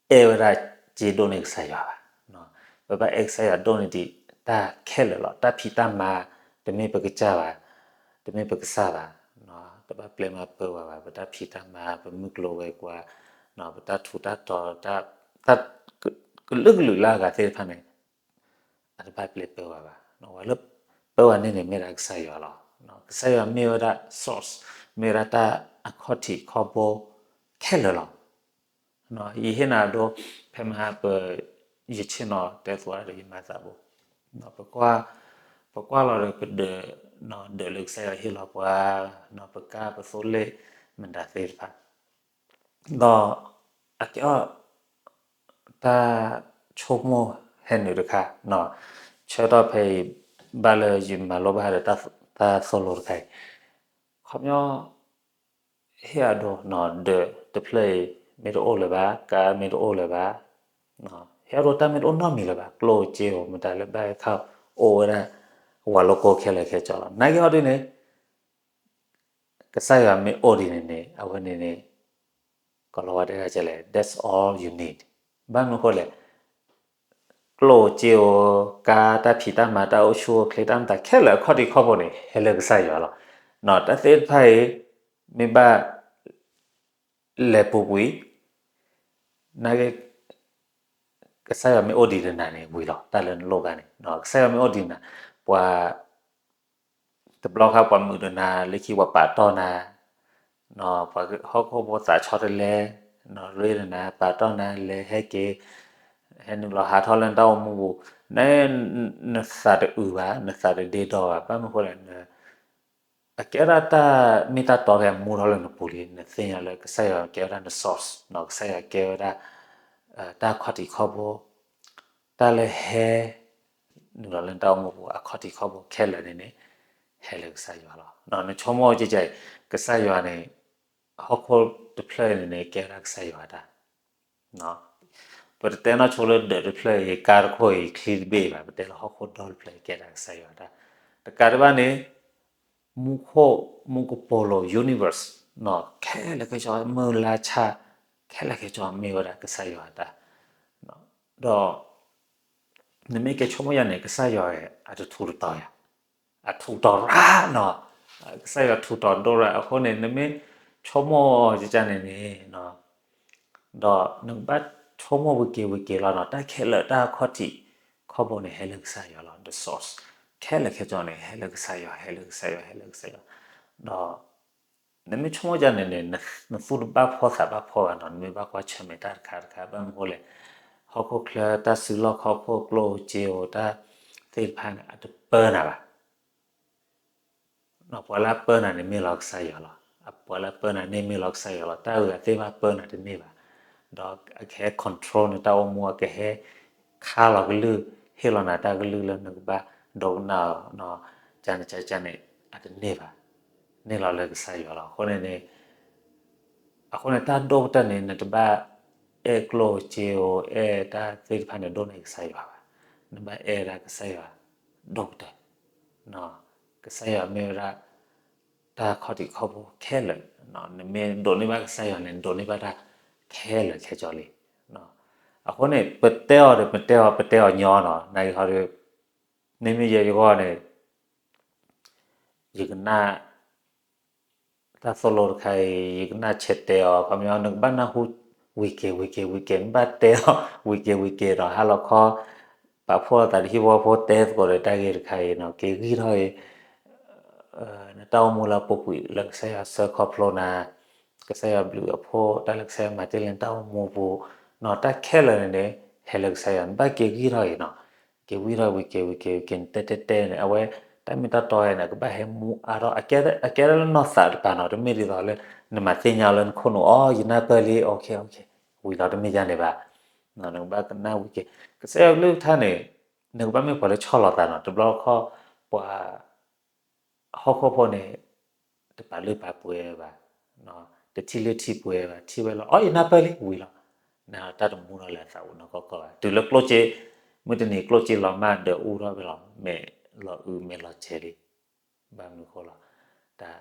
အဲၣ်ဝဲဒၣ်စ့ဒိၣ်န့ၢ်ကစၢ်ယွၤဘၣ်. ပဘၣ်အဲၣ်ကစၢ်ယွၤဒိၣ်န့ၢ်ဒံးတၢ်ခဲလၢာ်လီၤ. တၢ်ဖံးတၢ်မၤ တမ့ၢ်ပကစၢ်ဘၣ်, တမ့ၢ်ပကစၢ်ဘၣ်, တဘၣ်ပျဲမၤပၢပှၤဘၣ်. ပတၢ်ဖံးတၢ်မၤ ပမုၢ်ကျိၤဝဲၤကွာ်, ပတၢ်ထူးတၢ်တီၤ တၢ် ကလုာ်ကလုာ်လၢအဂၤသ့ၣ်တဖၣ်န့ၣ် အတဘၣ်ပျဲပၢပှၤဘၣ်. ပှၤလၢပၢပှၤန့ၣ်န့ၣ် မ့ၢ်ဒၣ်ကစၢ်ယွၤလီၤ. ကစၢ်ယွၤမ့ၢ်ဝဲဒၣ် source, မ့ၢ်ဝဲဒၣ်တၢ်အခီၣ်ထံးခီၣ်ဘိခဲလၢာ်လီၤ. ယဟ့ၣ်နၤဒိ ဖဲမဟါပ ယဆ့ၣ်နီၤတဲသကိးဒီးယမၤသးဘိ, ပကွၢ်လီၤဒီးပဒၢး, ဒၢးလၢကစၢ်ယွၤဟ့ၣ်လီၤပှၤ, ပကါပသိလ့ၣ်မတၤသ့ၣ်တဖၣ်, ဒီးအကဲအီၤ တၢ်ဆိကမိၣ်ဟဲနုာ်တခါ, ဆၢထီၣ်ဖဲအံၤ ဘၣ်လၢယမၤလိဘၣ်ဒီးတၢ်သိၣ်လိတခါအံၤ, ခီပညီ ဟ့ၣ်အဒိ ဒီးတဖျၢၣ်အံၤ မ့ၢ်တအိၣ်လၢၤဘၣ်, ကါမ့ၢ်တအိၣ်လၢၤဘၣ်, ဟ့ၣ်အဒိ တၢ်မ့ၢ်တအိၣ်နီတမံၤလၢၤဘၣ်, ကျိၣ်စ့ဧိၤ မတၤလၢဘၣ်ခါအိၣ်ဝဲဒၣ် ဝၤလိကိခဲလၢာ်ခဲဆ့လီၤ. နာ်က့ဟီဒ်န့ၣ် ကစၢ်ယွၤမ့ၢ်အိၣ်ဒ်န့ၣ်န့ၣ် အဝဲန့ၣ်န့ၣ် ကီၤလၤဝါတဲဒ်လဲၣ်, that's all you need. ဘၣ်မနုၤအဃိလဲၣ်, ကျိၣ်စ့ဧိၤ, ကါ, တၢ်ဖံးတၢ်မၤ, တၢ်အိၣ်ဆူၣ်အိၣ်ချ့, တၢ်မတၤခဲလၢာ်အခီၣ်ထံးခီၣ်ဘိန့ၣ် ဟဲလၢကစၢ်ယွၤလီၤ. တၢ်သ့ၣ်တဖၣ်အံၤ မ့ၢ်ဘၣ် လဲၤပူၤကွံာ်, နာ်က့ ကစၢ်ယွၤမ့ၢ်အိၣ်ဒံးဒီးနၤန့ၣ် ဝံၤလီၤ. တၢ်လၢနလိၣ်ဘၣ်န့ၣ် ကစၢ်ယွၤမ့ၢ်အိၣ်ဒံးနၤ, ပှၤ တဘျီခါပှၤမုာ်ဒီးနၤ, လၢခံပှၤပာ်တီၢ်နၤ, ပှၤဟီၣ်ခိၣ်ဖိသးဆီတလဲ, ရ့ဒီးနၤ, ပာ်တီၢ်နၤ, လဲၤဟဲက့ၤ, ဟဲနုာ်လီၤဟးထီၣ်လၢနတၢ်အိၣ်မူပူၤ, န နသးတအုးဘၣ်, နသးတဒ့ဒီဘၣ်, ဘၣ်မနုၤအဃိလဲၣ် အကဲဝဲဒၣ်တၢ်မ့ၢ်တၢ်တီတခါအံၤ မူထီၣ်လၢနပူၤလံ, နသ့ၣ်ညါလၢကစၢ်ယွၤကဲဝဲဒၣ်န source, ကစၢ်ယွၤကဲဝဲဒၣ် တၢ်အခီၣ်ထံးခီၣ်ဘိ, တၢ်လၢဟဲ နုာ်လီၤလၢနတၢ်အိၣ်မူပူၤ အခီၣ်ထံးခီၣ်ဘိခဲလၢာ်န့ၣ်န့ၣ် ဟဲလၢကစၢ်ယွၤလီၤ. နဆိကမိၣ်ကကဲအံၤ ကစၢ်ယွၤန့ၣ် ဟီၣ်ခိၣ်တဖျၢၣ်အံၤန့ၣ်န့ၣ် ကဲဝဲဒၣ်ကစၢ်ယွၤတၢ် ပတတဲနီၢ်ဆိလၢဒၢးတဖျၢၣ်အံၤ ကါတခိၣ်အံၤ ချံတဘ့ၣ်ဘၣ်, ပတဲလၢဟီၣ်ခိၣ်ဒီတဖျၢၣ်အံၤ ကဲဒၣ်ကစၢ်ယွၤတၢ်, တကးဒံးဘၣ်န့ၣ် မူခိၣ် မူကပိာ်လိၤ universe ခဲလၢာ်ခဲဆ့ မုၢ်လါဆၣ် ခဲလၢာ်ခဲဆ့ မ့ၢ်ဝဲဒၣ်ကစၢ်ယွၤတၢ်, ဒီး နမ့ၢ်ကဲဆိကမိၣ်ယၤန့ၣ် ကစၢ်ယွၤအတထူးတတီၤယၤ, အထူးတီၤရၣ်နီၤ, ကစၢ်ယွၤထူးတီၤဒိၣ်ရၣ်အဃိန့ၣ် နမ့ၢ်ဆိကမိၣ်ကကန့ၣ်န့ၣ် ဒီးနကဘၣ်ဆိကမိၣ်ဝံၤက့ၤဝံၤက့ၤလီၤနီၤ, တၢ်ခဲလၢာ်တၢ်အခီၣ်ထံးခီၣ်ဘိန့ၣ် ဟဲလၢကစၢ်ယွၤလီၤ, the source ခဲလၢာ်ခဲဆ့န့ၣ် ဟဲလၢကစၢ်ယွၤ ဟဲလၢကစၢ်ယွၤ ဟဲလၢကစၢ်ယွၤ, ဒီး နမ့ၢ်ဆိကမိၣ်ကကန့ၣ်န့ၣ် နသူၣ်တဘၣ်ဖှီၣ်သးဘၣ်ဖှီၣ်ဘၣ်နီၤ, နမ့ၢ်ဘၣ်ကွၢ်ဆၢၣ်မဲာ်တၢ်တခါတခါ ဘၣ်မနုၤအဃိလဲၣ်, ဟီၣ်ခိၣ်ချၢတၢ်စုလီၢ်ခီၣ်ခိၣ်ကျိၣ်စ့ဧိၤ တၢ်သ့ၣ်တဖၣ်န့ၣ် အတပၢနၤဘၣ် ပှၤလၢအပၢနၤန့ၣ်မ့ၢ်လီၤကစၢ်ယွၤလီၤ. ပှၤလၢအပၢနၤန့ၣ်မ့ၢ်လီၤကစၢ်ယွၤလီၤ. တၢ်အဂၤသ့ၣ်တဖၣ်ပၢနၤတန့ၢ်ဘၣ်. ဒီးအကဟဲ control နတၢ်အိၣ်မူ, အကဟဲခါလီၤကလုၢ်, ဟ့ၣ်လီၤနၤတၢ်ကလုၢ်လၢနကဘၣ်ဒိကနၣ်အီၤ, ကန့ၣ်ကန့ၣ် အတန့ၢ်ဘၣ်. န့ၢ်လီၤလၢကစၢ်ယွၤလီၤ. အဃိန့ၣ်န့ၣ် အဃိန့ၣ် တၢ်ဒိၣ်ကတၢၢ်န့ၣ် နတဘၣ်အဲၣ်ကျိၣ်စ့ဧိၤ အဲၣ်တၢ်သ့ၣ်တဖၣ်န့ၣ် ဒိၣ်န့ၢ်ကစၢ်ယွၤဘၣ်. နဘၣ်အဲၣ်ဝဲဒၣ်ကစၢ်ယွၤဒိၣ်ကတၢၢ်. ကစၢ်ယွၤမ့ၢ်ဝဲဒၣ် တၢ်ခီၣ်ထံးခီၣ်ဘိခဲလၢာ်, နမ့ၢ်ဒိးန့ၢ်ဘၣ်ကစၢ်ယွၤန့ၣ် နဒိးန့ၢ်ဘၣ်တၢ်ခဲလၢာ်ခဲဆ့လံ. အဃိန့ၣ် ပတဲအီၤဒီး ပတဲအီၤ ပတဲအီၤညီနီၤ, နာ်က့ဟီဒီး မ့မ့ၢ်ယဲယဂီၢ်န့ၣ် ယကနၣ် တၢ်သိၣ်လိတခါအံၤ ယကနၣ်ဆဲးတဲအီၤ ခီပညီ နကဘၣ်နၢ်ဟူ ဝံၤက့ၤ ဝံၤက့ၤ ဝံၤက့ၤ နဘၣ်တဲအီၤ ဝံၤက့ၤ ဝံၤက့ၤဒီး ဟါလီၤခီ ပာ်ဖှိၣ်သးဒီးဟံၣ်ဖိဃီဖိ တဲသကိးဒီးတၢ်ဂ့ၢ်တခါအံၤနီၤ က့ၤဂံၢ်ထီၣ်အံၤ နတၢ်အိၣ်မူလၢအပူၤကွံာ်လၢကစၢ်ယွၤစၢဃီဖျိနၤ, ကစၢ်ယွၤဘျုးအဖှိၣ် တၢ်လၢကစၢ်ယွၤမၤတ့ၢ်လၢနတၢ်အိၣ်မူပူၤ, နီၤ တၢ်ခဲလၢာ်န့ၣ်န့ၣ် ဟဲလၢကစၢ်ယွၤ နဘၣ်က့ၤဂံၢ်ထီၣ်အံၤနီၤ က့ၤဝံထီၣ်ဝံၤက့ၤဝံၤက့ၤဝံၤက့ၤ နတဲတဲတဲန့ၣ် အဝဲ တၢ်မ့ၢ်တၢ်တီဝဲန့ၣ် ကဘၣ်ဟဲမူအါထီၣ် အကဲဒၣ်လၢနီၢ်သးတပၤနီၤ တမ့ၢ်ဒ်သိးလၢ နမၤသ့ၣ်ညါလၢနခိၣ်နူာ် အိ ယနၢ်ပၢၢ်လံ အိ ဝံၤလီၤ တမ့ၢ်ဒ်န့ၣ်ဘၣ်. နကဘၣ်ကနၣ်ဝံၤက့ၤ ကစၢ်ယွၤကလုၢ်ကထါန့ၣ် နကဘၣ်မ့ၢ်ပှၤလၢဆီၣ်လီၤသးနီၤ တဘျီတခီၣ် ပှၤ ဟီၣ်ခိၣ်ဖိန့ၣ် တပာ်လုၢ်ပာ်ပှ့ၤဘၣ်, တထံၣ်လုၢ်ထံၣ်ပှ့ၤဘၣ် ထံၣ်ဝဲလီၤ အိ ယနၢ်ပၢၢ်လံ ဝံၤလီၤ. နတၢ်တမူထီၣ်လၢအသးပူၤနီၢ်ကီၢ်ကီၢ်ဘၣ် တုၤလၢကျိၣ်စ့ မုၢ်တနံၤကျိၣ်စ့လီၤမၢ်ဒီးအူထီၣ်ဖဲလီၤ မဲာ်လီၤအုမဲာ်လီၤစဲၤလံ. ဘၣ်မနုၤအဃိလီၤ တၢ်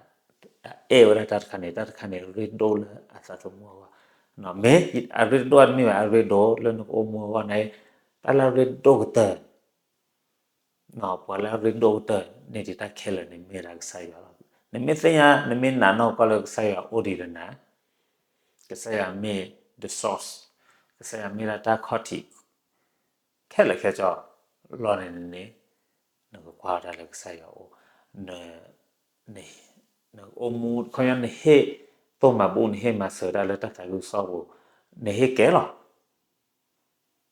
အဲၣ်ဝဲဒၣ်တၢ်တခါန့ၣ် တၢ်တခါန့ၣ် ရ့ဒိၣ်လၢအသးသမူအဂီၢ်, မ့ၢ်အရ့တဒိၣ်တမ့ၢ်ဘၣ် အရ့ဒိၣ်လၢနကအိၣ်မူအဂီၢ်န့ၣ် တၢ်လၢအရ့ဒိၣ်ကတၢၢ် ပှၤလၢအရ့ဒိၣ်ကတၢၢ်န့ၣ် တၢ်ခဲလၢာ်န့ၣ်မ့ၢ်ဒၣ်ကစၢ်ယွၤလီၤ. နမ့ၢ်သ့ၣ်ညါ နမ့ၢ်နာ်နီၢ်ကီၢ်လၢကစၢ်ယွၤအိၣ်ဒံးဒီးနၤ, ကစၢ်ယွၤမ့ၢ် the source, ကစၢ်ယွၤမ့ၢ်ဒၣ်တၢ်ခီၣ်ထံး ခဲလၢာ်ခဲဆ့လီၤန့ၣ်န့ၣ် နကကွၢ်တၢ်လၢကစၢ်ယွၤအအိၣ်, နအိၣ်မူ ခီပညီ နဟ့ၣ်သိၣ်မၤဘူၣ် နဟ့ၣ်မၤစၢၤတၢ်လၢတၢ်သးခုကစီၣ်ပူၤ နဟ့ၣ်ကဲလီၤ.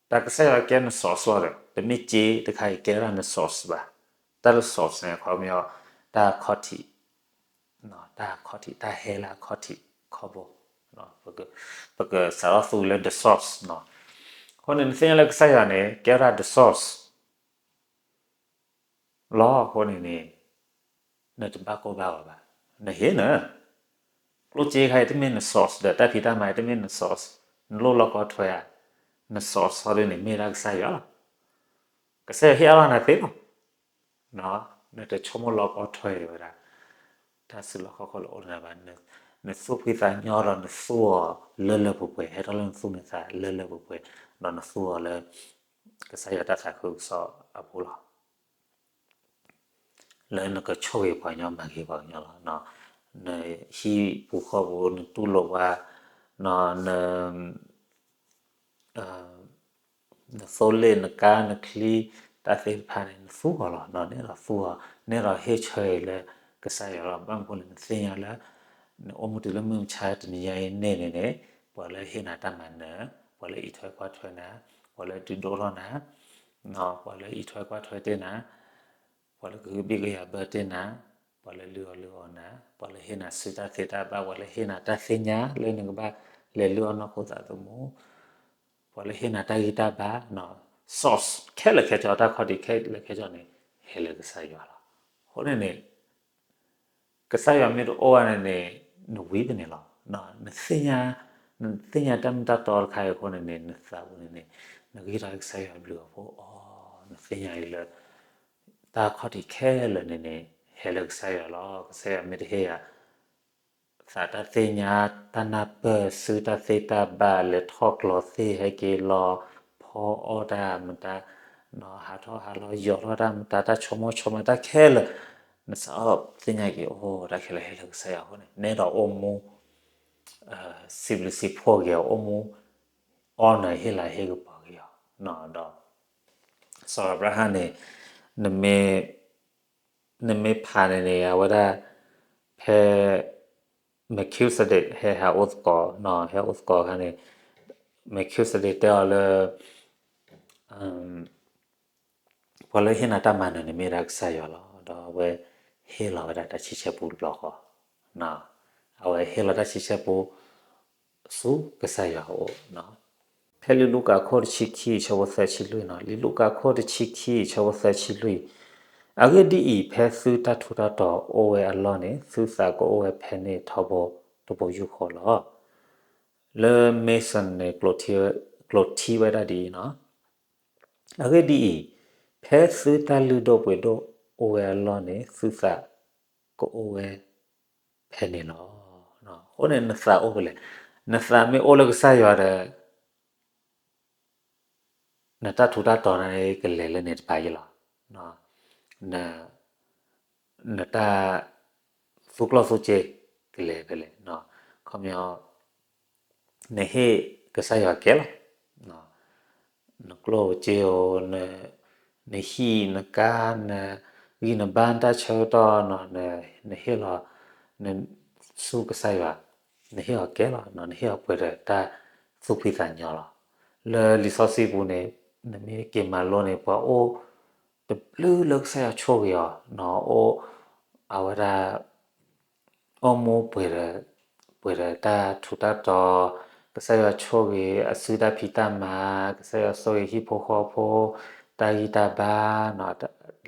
တၢ်ကစၢ်ယွၤကဲန source ဒီး တမ့ၢ်စ့တခါအံၤကဲဒၣ်န source ဘၣ်. တၢ်လၢ source န့ၣ် ခီပညီ တၢ်ခီၣ်ထံး တၢ်ခီၣ်ထံး တၢ်ဟဲလၢအခီၣ်ထံးခီၣ်ဘိ, ပကစးထီၣ်သူလၢ the source နီၤ. အဃိန့ၣ် နသ့ၣ်ညါလၢကစၢ်ယွၤန့ၣ် ကဲဝဲဒၣ် the source လီၤအဃိန့ၣ်န့ၣ် နတဘၣ်ကိၢ်ဘၣ်ဂီၤဘၣ်. နဟ့ၣ်နၤ ကျိၣ်စ့ခါအံၤတမ့ၢ်န source ဒီးတၢ်ဖံးတၢ်မၤအံၤတမ့ၢ်န source, နလိၣ်လီၢ်ကီထွဲဧါ, န source ဟီဒ်န့ၣ် မ့ၢ်ဒၣ်ကစၢ်ယွၤလီၤ. ကစၢ်ယွၤဟ့ၣ်အါထီၣ်နၤသ့လီၤ. နတဆိကမိၣ်လီၢ်ကီထွဲဝဲဒၣ် တၢ်စုလီၢ်ခီၣ်ခိၣ်လၢအိၣ်လၢနၤဘၣ်. နသူၣ်ဖှံသးညီဒီးနသူၣ်အီၤလၢလၢပှဲၤပှဲၤ, ဟဲထီၣ်လၢနသူၣ်နသးလၢလၢပှဲၤပှဲၤ, ဒီးနသူၣ်အီၤလၢ ကစၢ်ယွၤတၢ်သးခုကစီၣ်အပူၤလီၤ. လၢနကဆိၣ်ဂ့ၤပှၤကညီ မၤဂ့ၤပှၤကညီလီၤ. နဟံၣ်ပူၤဃီပူၤ နတူၢ်လိာ်ပှၤ, န နသိလ့ၣ် နကါ နချံ တၢ်သ့ၣ်တဖၣ်န့ၣ် နသူၣ်အီၤလီၤ. နအဲၣ်ဒိးသူၣ်အီၤ, နအဲၣ်ဒိးဟ့ၣ်ဆၢအံၤလၢကစၢ်ယွၤလီၤ. ဘၣ်မနုၤဃိလဲၣ် နသ့ၣ်ညါလၢ နအိၣ်မူတုၤလၢမုၢ်မဆါတနံၤညါအံၤန့ၣ်န့ၣ်န့ၣ် ပှၤလၢဟ့ၣ်နၤတၢ်မၤနၢၤ, ပှၤလၢအံးထွဲကွၢ်ထွဲနၤ, ပှၤလၢဒုးဒိၣ်ထီၣ်နၤ, ပှၤလၢအံးထွဲကွၢ်ထွဲတ့ၢ်နၤ, ပှၤလၢကဟုဘံၣ်ကယာ်ဘၢတ့ၢ်နၤ, ပှၤလၢလုၢ်အီၣ်လုၢ်အီနၤ, ပှၤလၢဟ့ၣ်နၤစုတၢ်သ့တၢ်ဘၣ်, ပှၤလၢဟ့ၣ်နၤတၢ်သ့ၣ်ညါလၢနကဘၣ်လဲၤလုၢ်အီၣ်နီၢ်ခိသးသမူ, ပှၤလၢဟ့ၣ်နၤတၢ်ဂံၢ်တၢ်ဘါ, source ခဲလၢာ်ခဲဆ့ တၢ်ခီၣ်ထံးခဲလၢာ်ခဲဆ့န့ၣ် ဟဲလၢကစၢ်ယွၤလီၤ. အဃိန့ၣ်န့ၣ် ကစၢ်ယွၤမ့ၢ်တအိၣ်ဘၣ်န့ၣ်န့ၣ် နဝံၤတန့ၢ်လီၤ. နသ့ၣ်ညါ, နသ့ၣ်ညါတၢ်မ့ၢ်တၢ်တီတခါအံၤအဃိန့ၣ်န့ၣ် နသးပူၤန့ၣ်န့ၣ် နဂံၢ်ထီၣ်ကစၢ်ယွၤဘျုးအဖှိၣ်အီၤ, နသ့ၣ်ညါအံၤလၢ တၢ်ခီၣ်ထံးခဲလၢာ်န့ၣ်န့ၣ် ဟဲလၢကစၢ်ယွၤလီၤ. ကစၢ်ယွၤမ့ၢ်တဟ့ၣ်ယၤ သးတၢ်သ့ၣ်ညါ, တၢ်နၢ်ပၢၢ်, စုတၢ်သ့တၢ်ဘၣ်, လဲၤထီၣ်ကျီၤသ့ၣ် ဟဲက့ၤလီၤ, ဖီအီၣ်တၢ်မတၤ, ဟးထီၣ်ဟးလီၤ ယီၤထီၣ်တၢ်မတၤ, တၢ်ဆိကမိၣ်ဆိကမးတၢ်ခဲလၢာ်, နစးထီၣ်သ့ၣ်ညါက့ၤ အိၣ် တၢ်ခဲလၢာ်ဟဲလၢကစၢ်ယွၤအဃိန့ၣ် နအဲၣ်ဒိးအိၣ်မူ စံးဘျုးစံးဖှိၣ်က့ၤအီၤ, အိၣ်မူ honor ဟ့ၣ်လၤဟ့ၣ်ကပီၤက့ၤအီၤ, ဒီး စီၤအၤဘြၤဟၣ်န့ၣ် နမ့ၢ် နမ့ၢ်ဖးန့ၣ်န့ၣ် အဝဲဒၣ် ဖဲ Melchizedek ဟဲဟးအိၣ်သကိး, ဟဲအိၣ်သကိးအခါန့ၣ် Melchizedek တဲအီၤလၢ ပှၤလၢဟ့ၣ်နၤတၢ်မၤနၢၤန့ၣ် မ့ၢ်ဝဲဒၣ်ကစၢ်ယွၤလီၤ. ဒီးအဝဲဟ့ၣ်လီၤဝဲဒၣ်တၢ်ဆံဆဲပူတဘျီဃီ, အဝဲဟ့ၣ်လီၤတၢ်ဆံဆဲပူ ဆူကစၢ်ယွၤအအိၣ်. ဖဲလံာ်လူၤကၣ်ခိၣ်တဆံခံ ဆၢဖိသၢဆံလွံၢ်န့ၣ်, လံာ်လူၤကၣ်ခိၣ်တဆံခံ ဆၢဖိသၢဆံလွံၢ်, အဂ့ၢ်ဒ်အံၤ, ဖဲသုတၢ်ထူးတၢ်တီၤအိၣ်ဝဲအလီၢ်န့ၣ် သုသးကအိၣ်ဝဲဖဲန့ၣ်ထီဘိတဘိယူၢ်ဃီလီၤ. လၢ Mason န့ၣ် ကျိာ်ထံဝဲဒၣ်ဒ်အံၤန့ၣ်, အဂ့ၢ်ဒ်အံၤ, ဖဲသုတၢ်လုၢ်ဒိၣ်ပှ့ၤဒိၣ်အိၣ်ဝဲအလီၢ်န့ၣ် သုသးကအိၣ်ဝဲဖဲန့ၣ်လီၤ. အဃိန့ၣ် နသးအိၣ်ဖဲလဲၣ်, နသးမ့ၢ်အိၣ်လၢကစၢ်ယွၤဒီး နတၢ်ထူးတၢ်တီၤန့ၣ်ကလဲၤလၢန့ၣ်တဖၣ်အံၤလီၤ. နတၢ်သူကျီၢ်သူစ့ကလဲၤဖဲလဲၣ်, ခီပညီ နဟ့ၣ်ကစၢ်ယွၤကဲလီၤ. နကျိၣ်ဧိၤစ့ဧိၤ, နဟံၣ်နကါ, နဂံၢ်နဘါ နတၢ်ဆၢကတီၢ်န့ၣ် နဟ့ၣ်လီၤ နဆူကစၢ်ယွၤ, နဟ့ၣ်အီၤကဲလီၤ, နဟ့ၣ်အီၤပှဲၤဒီးတၢ်သူၣ်ဖှံသးညီလီၤ. လၢလံာ်စီဆှံပူၤန့ၣ် နမ့ၢ်က့ၤမၤလိန့ၣ် ပှၤအိၣ်တဘျုးလၢကစၢ်ယွၤဆိၣ်ဂ့ၤအီၤ, အိၣ်အဝဲဒၣ် အိၣ်မူပှဲၤဒီး ပှဲၤဒီးတၢ်ထူးတၢ်တီၤ, ကစၢ်ယွၤဆိၣ်ဂ့ၤ အစုတၢ်ဖံးတၢ်မၤ, ကစၢ်ယွၤဆိၣ်ဂ့ၤဟံၣ်ဖိဃီဖိ, တၢ်ဂံၢ်တၢ်ဘါ,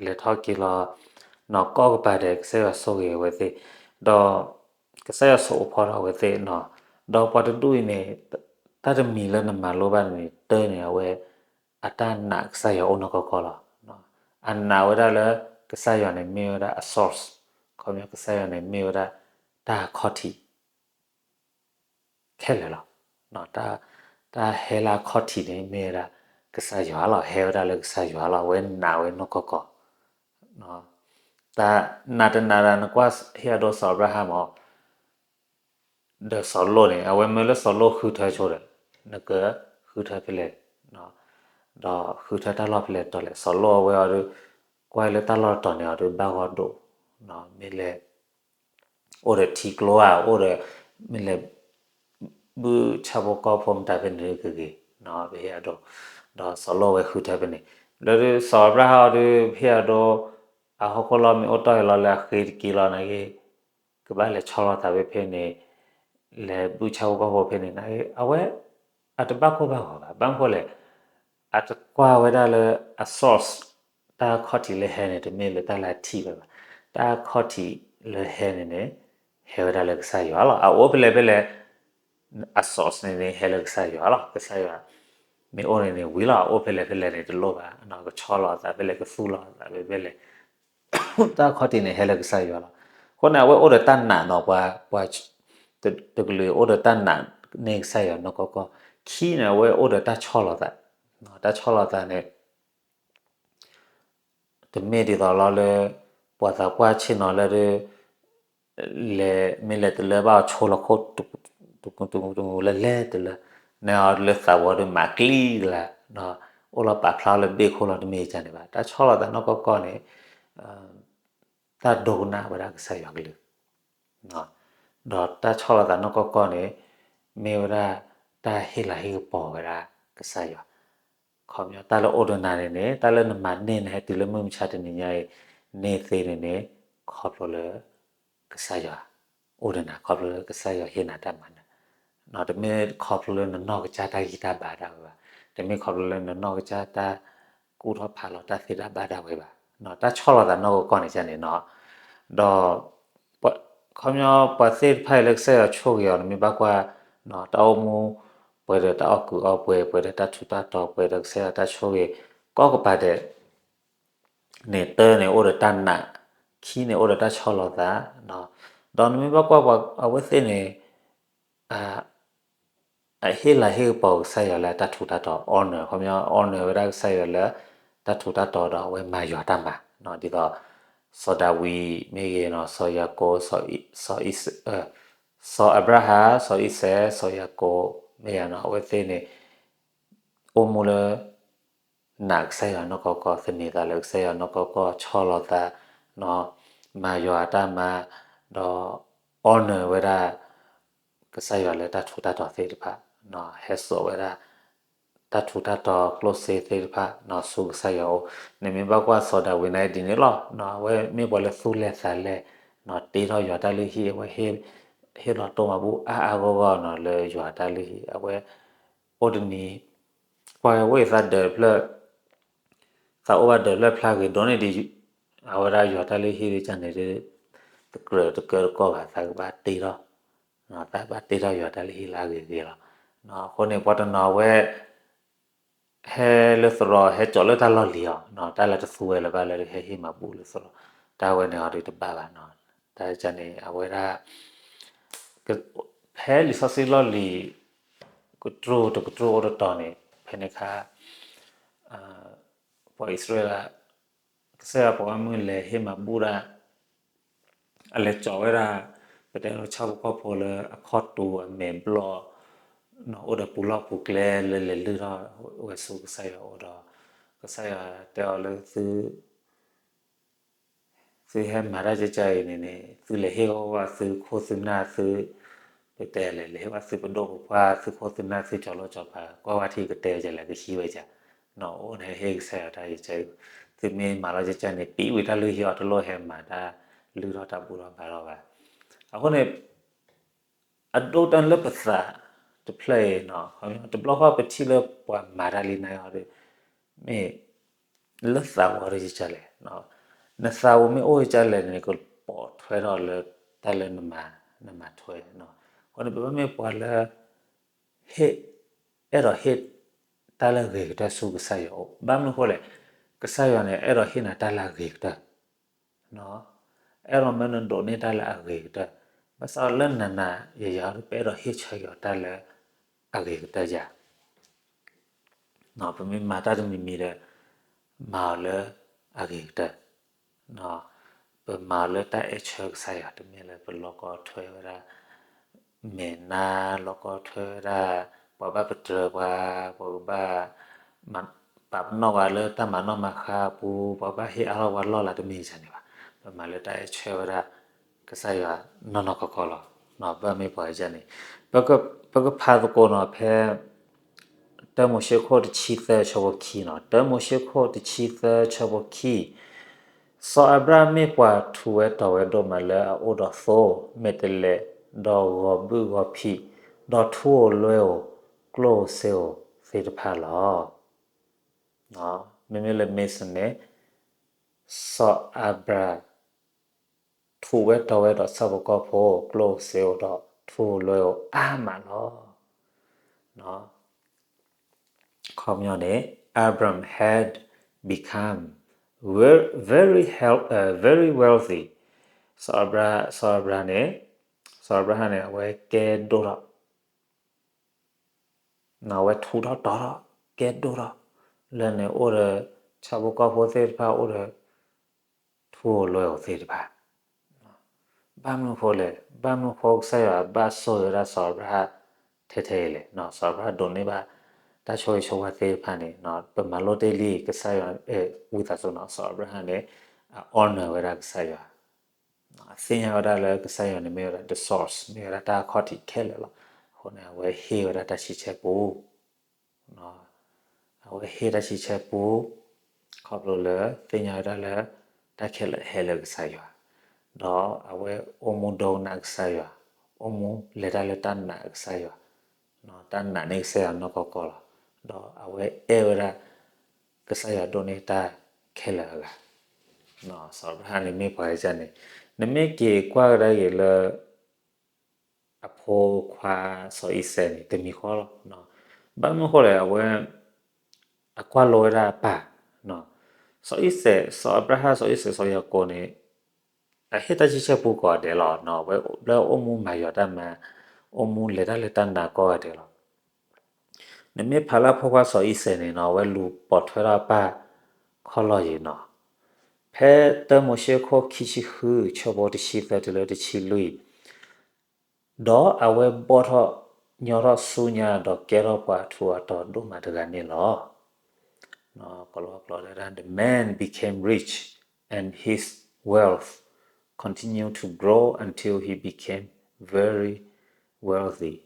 လဲၤထီၣ်က့ၤလီၤ, နီၢ်ကီၢ်ကပၤဒီး ကစၢ်ယွၤဆိၣ်ဂ့ၤအဝဲသ့ၣ်, ဒီး ကစၢ်ယွၤဆိၣ်အိၣ်ဖီထီၣ်အဝဲသ့ၣ်, ဒီးပှၤတဒူၣ်အံၤန့ၣ် တၢ်တမံၤလၢနမၤလိဘၣ်န့ၣ် တၢ်န့ၣ် အဝဲ အတၢ်နာ်ကစၢ်ယွၤအိၣ်နီၢ်ကီၢ်ကီၢ်လီၤ. အနာ်ဝဲဒၣ်လၢ ကစၢ်ယွၤန့ၣ်မ့ၢ်ဝဲဒၣ်အ source, ခီပညီ ကစၢ်ယွၤန့ၣ်မ့ၢ်ဝဲဒၣ်တၢ်ခီၣ်ထံး ခဲလၢာ်လီၤ. တၢ်ဟဲလၢအခီၣ်ထံးန့ၣ် မ့ၢ်ဝဲဒၣ်ကစၢ်ယွၤလီၤ. ဟဲဝဲဒၣ်လၢကစၢ်ယွၤလီၤ. အဝဲနာ်ဝဲနီၢ်ကီၢ်ကီၢ်, တၢ်နာ်တနာ်ဒီး နကွၢ်ဟ့ၣ်အဒိစီၤအၤဘြၤဟၣ်မး ဒီးစီၤလိၣ်န့ၣ် အဝဲမ့ၢ်လၢစီၤလိၣ်ဃုထၢဆိဒီး နကဃုထၢဖဲလဲၣ်, ဒီးဃုထၢတၢ်လီၢ်ဖဲလဲၣ်တီၤလဲၣ်. စီၤလိၣ်အဝဲအီၤဒီး ကွၢ်လၢတၢ်လီၢ်တီၤန့ၣ်အီၤဒီး ဘၣ်ဂီၢ်ဒိၣ်, မ့ၢ်လဲၣ် အိၣ်ဒီးထံကျိဧါ, အိၣ်ဒီး မ့ၢ်လဲၣ် ဘုၣ်ဆၣ်ဖိကီၢ်ဖိမတၤဖဲန့ၣ်ဂ့ၤဂ့ၤ, ပဟ့ၣ်အဒိ, ဒီးစီၤလိၣ်ဝဲဃုထၢဖဲန့ၣ်, လၢစီၤအၤဘြၤဟၣ်အီၤဒီး ပဟ့ၣ်အဒိ အဟီၣ်ခိၣ်လီၢ်မ့ၢ်အိၣ်တီၢ်အံၤလီၤလၢအဃ့တက့ၢ်လီၤန့ၣ်ဂ့ၤ ကဘၣ်လဲၤဆီလီၤသးဖဲဖဲန့ၣ်, လဲၤဘုၣ်ဆၣ်ဖိကီၢ်ဖိဖဲန့ၣ်န့ၣ်ဂ့ၤ, အဝဲ အတဘၣ်ကိၢ်ဘၣ်ဂီၤဘၣ်. ဘၣ်မနုၤဃိလဲၣ်, အတကွၢ်ဝဲဒၣ်လၢအ source, တၢ်ခီၣ်ထံးလၢဟဲန့ၣ် တမ့ၢ်လၢတၢ်လၢအထံၣ်ဝဲဘၣ်. တၢ်ခီၣ်ထံးလၢဟဲန့ၣ်န့ၣ် ဟဲဝဲဒၣ်လၢကစၢ်ယွၤလီၤ. အအိၣ်ဖဲလဲၣ်ဖဲလဲၣ် အ source န့ၣ်န့ၣ် ဟဲလၢကစၢ်ယွၤလီၤ. ကစၢ်ယွၤမ့ၢ်အိၣ်န့ၣ်န့ၣ် ဝံၤလီၤ. အအိၣ်ဖဲလဲၣ်ဖဲလဲၣ်န့ၣ် တလိၣ်ဘၣ်, ကဆီလီၤအသးဖဲလဲၣ် ကသူၣ်လီၤအသးဖဲလဲၣ်, တၢ်ခီၣ်ထံးန့ၣ် ဟဲလၢကစၢ်ယွၤလီၤ. အဃိန့ၣ် အဝဲအိၣ်ဒီးတၢ်နာ်နီၤ, ပှၤ တကလုာ်အိၣ်ဒီးတၢ်နာ်န့ၢ်ကစၢ်ယွၤနီၢ်ကီၢ်ကီၢ်. ခံန့ၣ် အဝဲအိၣ်ဒီးတၢ်ဆီလီၤသး, တၢ်ဆီလီၤသးန့ၣ် တမ့ၢ်ဒ်သိးလီၤလၢ ပှၤသးပှၢ်ဆ့ၣ်နီၤလၢ လဲၤမ့ၢ်လဲၤတလၢဘၣ်အီၤဆိလီၤခိၣ် တမူတမူတမူလၢလဲၤတလၢ, နဲအီၤလၢသးဝီဒီးမၤကျံကလၤ, အိၣ်လီၤပာ်ဖျါအီၤလၢဘ့ၣ်ခိၣ်လီၤ, တမ့ၢ်ဒ်န့ၣ်ဘၣ်. တၢ်ဆီလီၤသးနီၢ်ကီၢ်ကီၢ်န့ၣ် တၢ်ဒိကနၣ်ဝဲဒၣ်ကစၢ်ယွၤကလုၢ်, ဒီးတၢ်ဆီလီၤသးနီၢ်ကီၢ်ကီၢ်န့ၣ် မ့ၢ်ဝဲဒၣ်တၢ်ဟ့ၣ်လၤဟ့ၣ်ကပီၤဝဲဒၣ်ကစၢ်ယွၤ. ခီပညီ တၢ်လၢအိၣ်ဒီးနၤန့ၣ်န့ၣ် တၢ်လၢနမၤန့ၢ် နဟဲတုၤလၢမုၢ်မဆါတနံၤညါအံၤန့ၣ်သ့န့ၣ်န့ၣ် ခီဖျိလၢကစၢ်ယွၤအိၣ်ဒီးနၤ, ခီဖျိလၢကစၢ်ယွၤဟ့ၣ်နၤတၢ်မၤနၢၤ, တမ့ၢ်ခီဖျိလၢနနီၢ်ကစၢ်တၢ်ဂံၢ်တၢ်ဘါဒၣ်ဝဲဘၣ်, တမ့ၢ်ခီဖျိလၢနနီၢ်ကစၢ်တၢ်ကူၣ်ထီၣ်ဖးလီၤတၢ်သ့တၢ်ဘၣ်ဒၣ်ဝဲဘၣ်, တၢ်ဆီလီၤသးနီၢ်ကီၢ်ကီၢ်န့ၣ်န့ၣ်နီၤ. ဒီး ခီပညီ ပှၤသ့ၣ်တဖၣ်အံၤလၢကစၢ်ယွၤဆိၣ်ဂ့ၤအီၤ နမ့ၢ်ဘၣ်ကွၢ် တၢ်အိၣ်မူ ပှဲၤဒီးတၢ်အီၣ်ကုာ်အီၣ်ပှဲၤ, ပှဲၤဒီးတၢ်ထူးတၢ်တီၤ, ပှဲၤဒီးကစၢ်ယွၤတၢ်ဆိၣ်ဂ့ၤ ကိးကပၤဒဲး န့ၣ် တၢန့ၣ် အိၣ်ဒီးတၢ်နာ်, ခံန့ၣ် အိၣ်ဒီးတၢ်ဆီလီၤသး, ဒီးနမ့ၢ်ဘၣ်ကွၢ်ပှၤအဝဲသ့ၣ်န့ၣ် အဟ့ၣ်လၤဟ့ၣ်ကပီၤကစၢ်ယွၤလၢတၢ်ထူးတၢ်တီၤ, honor, ခီပညီ honor ဝဲဒၣ်ကစၢ်ယွၤလၢတၢ်ထူးတၢ်တီၤဒီးအဝဲမၤယွၤတၢ်မၤ, ဒ်သိး စီၤဒၤဝံးမ့ၢ်ဂ့ၤနီၤ, စီၤယၤကိာ်, စီၤအံၣ်စ စီၤအၤဘြၤဟၣ်, စီၤအံၣ်စဲး, စီၤယၤကိာ်မ့ၢ်ဂ့ၤနီၤ, အဝဲသ့ၣ်န့ၣ် အိၣ်မူလၢ နာ်ကစၢ်ယွၤနီၢ်ကီၢ်ကီၢ်, သန့ၤသးလၢကစၢ်ယွၤနီၢ်ကီၢ်ကီၢ်, ဆီလီၤသး, မၤယွၤအတၢ်မၤ, ဒီး honor ဝဲဒၣ် ကစၢ်ယွၤလၢတၢ်ထူးတၢ်တီၤသ့ၣ်တဖၣ်, ဟဲစိာ်ဝဲဒၣ် တၢ်ထူးတၢ်တီၤကျိၣ်စ့သ့ၣ်တဖၣ် ဆူကစၢ်ယွၤအအိၣ်, နမ့ၢ်ဘၣ်ကွၢ်စီၤဒၤဝံးန့ၣ်ဒ်န့ၣ်လီၤ, အဝဲမ့ၢ်ပှၤလၢသူၣ်လဲၢ်သးလဲၢ်, တ့ထီၣ်ယွၤတၢ်လုၢ်ဟံၣ်, အဝဲ ဟ့ၣ်လီၤတိၢ်မၤဘူၣ်အါအါဂီၢ်ဂီၢ်နီၤ လၢယွၤတၢ်လုၢ်ဟံၣ်, အဝဲ အိၣ်တနံၤ ပှၤဝဲသးဒၢးတဖျၢၣ်, သးအိၣ်ဘၣ်ဒၢးဖျၢၣ်ဖျါဂ့ၤဒိၣ်န့ၢ်ဒံး အဝဲဒၣ်ယွၤတၢ်လုၢ်ဟံၣ်ဒ်န့ၣ်ဒီး တကြၢးတကၢတကီၢ်ဘၣ်, သးကဘၣ်တ့ထီၣ်, သးဘၣ်တ့ထီၣ်ယွၤတၢ်လုၢ်ဟံၣ်လၢအဂ့ၤဂ့ၤလီၤ. အဃိန့ၣ် ပှၤတနီၤအဝဲ ဟဲလၢသရိာ် ဟဲကၠီးလၢတၢ်လီၢ်လံၤအီၤ, တၢ်လၢတသူဝဲလၢၤဘၣ်လၢဟဲဟ့ၣ်မၤဘူၣ်လၢသရိာ်, တၢ်ဝဲန့ၣ်အီၤဒ်တဘၣ်ဘၣ်နီၤ. တၢ်န့ၣ် အဝဲဒၣ် ဖဲလံာ်စီဆှံလီၢ်လံၤ ကတြူၢ်တကတြူၢ်အိၣ်တတီၤန့ၣ် ဖဲန့ၣ်အခါ ပှၤအံၣ်စရ့လး ကစၢ်ယွၤပှၤဘၣ်မုၢ်လဲၤဟ့ၣ်မၤဘူၣ်ဒၣ် အလဲၤကၠီးဝဲဒၣ် ပတဲလီၤဆၣ်ဖိကီၢ်ဖိလၢအခီၣ်တူာ်အမဲာ်ဘျီၣ်, အိၣ်ဒီးပူၤလီၢ်ပူၤကျဲလၢလဲၤလုၢ်ထီၣ်ဝဲဆူကစၢ်ယွၤအအိၣ်ဒီး ကစၢ်ယွၤတဲအီၤလၢ သုဟဲမၤတၢ်ကကါအံၤန့ၣ်န့ၣ် သုလဲၤဟ့ၣ်ဂီၢ်ဝဲသုခိၣ်သုနၢ်သု, ပတဲလဲၣ် လဲၤဟ့ၣ်ဝဲသုပဒိၣ်ပပှၢ် သုခိၣ်သုနၢ်သုကၠီၤလီၢ်ကၠီၤပၤ ကွၢ်ဝဲထံကတဲဝဲကလဲၣ် ကဟံးဝဲက, အိၣ်န့ၣ်ဟ့ၣ်ကစၢ်ယွၤတၢ်အံၤကါအံၤ, သုမ့ၢ်မၤလီၤကကါန့ၣ် ပံးဝံၤတၢ်လုၢ်ဟံၣ်အီၤ တလိၣ်ဟဲမၤတၢ်လုၢ်ထီၣ်တၢ်ဘူၣ်ထီၣ်ဘါထီၣ်ဘၣ်. အဃိန့ၣ် အဒိတၢ်လၢပသးတဖျၢၣ်အံၤနီၤ, တဘျီဃီပထံၣ်လၢပှၤမၤတၢ်လံနၤအီၤဒီး မ့ၢ်လၢသးဝီတကကါလဲၣ်, နသးဝီမ့ၢ်အိၣ်ကကါလဲၣ်န့ၣ် ကပိာ်ထွဲထီၣ်လၢတၢ်လၢနမၤထွဲ. အဃိန့ၣ် ပမ့ၢ်ပှၤလၢ ဟ့ၣ်, အဲၣ်ဒိးဟ့ၣ်တၢ်လၢအဂ့ၤကတၢၢ်ဆူကစၢ်ယွၤအအိၣ်, ဘၣ်မနုၤအဃိလဲၣ်, ကစၢ်ယွၤန့ၣ် အဲၣ်ဒိးဟ့ၣ်နၤတၢ်လၢအဂ့ၤကတၢၢ် အဲၣ်ဒိးမၢနဒိးန့ၢ်တၢ်လၢအဂ့ၤကတၢၢ်, ဘၣ်ဆၣ်လၢနၤနၤယၤယၤ ပအဲၣ်ဒိးဟ့ၣ်ဆၢက့ၤအီၤတၢ်လၢအဂ့ၤကတၢၢ်ယၤ, ပမ့ၢ်မၤတၢ်တမံၤမံၤဒီး မၤအီၤလၢအဂ့ၤကတၢၢ်, ပမၤအီၤလၢတၢ်အဲၣ်ဆၢကစၢ်ယွၤ တမ့ၢ်လၢပလီၢ်ကီထွဲဝဲဒၣ် မဲာ်နါ လီၢ်ကီထွဲဝဲဒၣ် ပှၤဘၣ်ပတြၢၤပှၤ, ပှၤကဘၣ် ပာ်ပနီၣ်ပှၤလၢတၢ်မၤနီၣ်မၤဃါအပူၤ, ပှၤဘၣ်ဟ့ၣ်အါထီၣ်ပှၤလီၢ်လၤ တမ့ၢ်ဒ်န့ၣ်ဘၣ်. ပမၤလၢတၢ်အဲၣ်ဆၢဝဲဒၣ် ကစၢ်ယွၤနီၢ်နီၢ်ကီၢ်ကီၢ်လီၤ. ဘၣ်မ့ၢ်ပှၤဒ်န့ၣ် ပကဖးသကိးနီၤ ဖဲ တၢမိၤၡ့ခိၣ်တဆံသၢဆၢဖိခံနီၤ, တၢမိၤၡ့ခိၣ်တဆံသၢဆၢဖိခံ, စီၤအၤဘြၣ်မ့ၢ်ပှၤထူးဝဲတီၤဝဲဒိၣ်မးလၢအအိၣ်ဒီးသိ, မဲာ်တဲးလဲး, ဒီးဂီၤဘုၣ်ဂီၤဖံး, ဒီးထူဧိၤလွဲဧိၤ, ကျိၣ်ဧိၤစ့ဧိၤသ့ၣ်တဖၣ်လီၤ. မ့မ့ၢ်လၢ Mason န့ၣ် စီၤအၤဘြၤ ထူးဝဲတီၤဝဲဒီးဆၣ်ဖိကီၢ်ဖိ ကျိၣ်စ့အိၣ်ဒီးထူလွဲအိၣ်အါမးလီၤ. ခီပညီန့ၣ် Abram had become very, very wealthy. စီၤအၤဘြၤန့ၣ်, စီၤအၤဘြၤဟၣ်န့ၣ် အဝဲကဲဒိၣ်ထီၣ် အဝဲထူးထီၣ်တီၤထီၣ် ကဲဒိၣ်ထီၣ် လၢန့ၣ်အိၣ်ဒီး ဆၣ်ဖိကီၢ်ဖိသ့ၣ်တဖၣ် အိၣ်ဒီးထူလွဲအိၣ်သ့ၣ်တဖၣ်. ဘၣ်မနုၤဃိလဲၣ်, ဘၣ်မနုၤဃိကစၢ်ယွၤဘၣ်ဆိၣ်ဂ့ၤဝဲဒၣ်စီၤအၤဘြၤဟၣ်ထဲထဲအံၤလဲၣ်. စီၤအၤဘြၤဟၣ်ဒိးန့ၢ်ဘၣ် တၢ်ဆိၣ်ဂ့ၤဆိၣ်ဝါသ့ၣ်တဖၣ်န့ၣ် ပမၤလိတ့ၢ်လံ ကစၢ်ယွၤ ဝံသးစူၤန့ၣ် စီၤအၤဘြၤဟၣ်န့ၣ် အ honor ဝဲဒၣ်ကစၢ်ယွၤ အသ့ၣ်ညါဝဲဒၣ်လၢကစၢ်ယွၤန့ၣ်မ့ၢ်ဝဲဒၣ် the source မ့ၢ်ဝဲဒၣ်တၢ်အခီၣ်ထံးခဲလၢာ်လီၤ. အဃိန့ၣ် အဝဲဟ့ၣ်ဝဲဒၣ်တၢ်ဆံးဆဲပူ အဝဲဟ့ၣ်တၢ်ဆံးဆဲပူ ခီဖျိလၢသ့ၣ်ညါဝဲဒၣ်လၢ တၢ်ခဲလၢာ်ဟဲလၢကစၢ်ယွၤ, ဒီးအဝဲအိၣ်မူဒိကနၣ်ကစၢ်ယွၤ, အိၣ်မူလဲၤတၢ်လၢတၢ်နာ်ကစၢ်ယွၤ, တၢ်နာ်န့ၢ်ကစၢ်ယွၤနီၢ်ကီၢ်ကီၢ်လီၤ. ဒီးအဝဲအဲၣ်ဝဲဒၣ် ကစၢ်ယွၤဒိးန့ၢ်တၢ်ခဲလၢာ်အဂၤ စီၤအၤဘြၤဟၣ်န့ၣ်မ့ၢ်ပှၤဒ်န့ၣ်, နမ့ၢ်က့ၤကွၢ်ကဒါက့ၤလၢ အဖိခွါစီၤအံၤစဲးန့ၣ် တမံၤဃီလီၤ. ဘၣ်မနုၤဃိလဲၣ် အဝဲ အကွၢ်လိဝဲဒၣ်အပၢ်, စီၤအံၤစဲး, စီၤအၤဘြၤဟၣ်, စီၤအံၤစဲး, စီၤယၤကိာ်န့ၣ် အဟ့ၣ်တၢ်ဆံးဆဲပူကိးဂၤဒဲးလီၤ. အဝဲဘျၢအိၣ်မူမၤယွၤတၢ်မၤ, အိၣ်မူလဲၤတၢ်လၢတၢ်နာ်ကိးဂၤဒဲးလီၤ. နမ့ၢ်ဖးလၢအဖိခွါစီၤအံၤစဲးန့ၣ်နီၤ အဝဲလူၤပိာ်ထွဲထီၣ်အပၢ်ခီၣ်လီၢ်ယံၤနီၤ. ဖဲတၢမိၤၡ့ခိၣ်ခံဆံဃု ဆၢဖိတဆံသၢတုၤလၢတဆံလွံၢ်, ဒီးအဝဲဘီၣ်ထီၣ်ညီထီၣ်ဆူညါ ဒီးကဲထီၣ်ပှၤထူးအတီၤဒိၣ်မးတဂၤန့ၣ်လီၤ. ကလီကလီတဲဒၣ် the man became rich and his wealth continued to grow until he became very wealthy.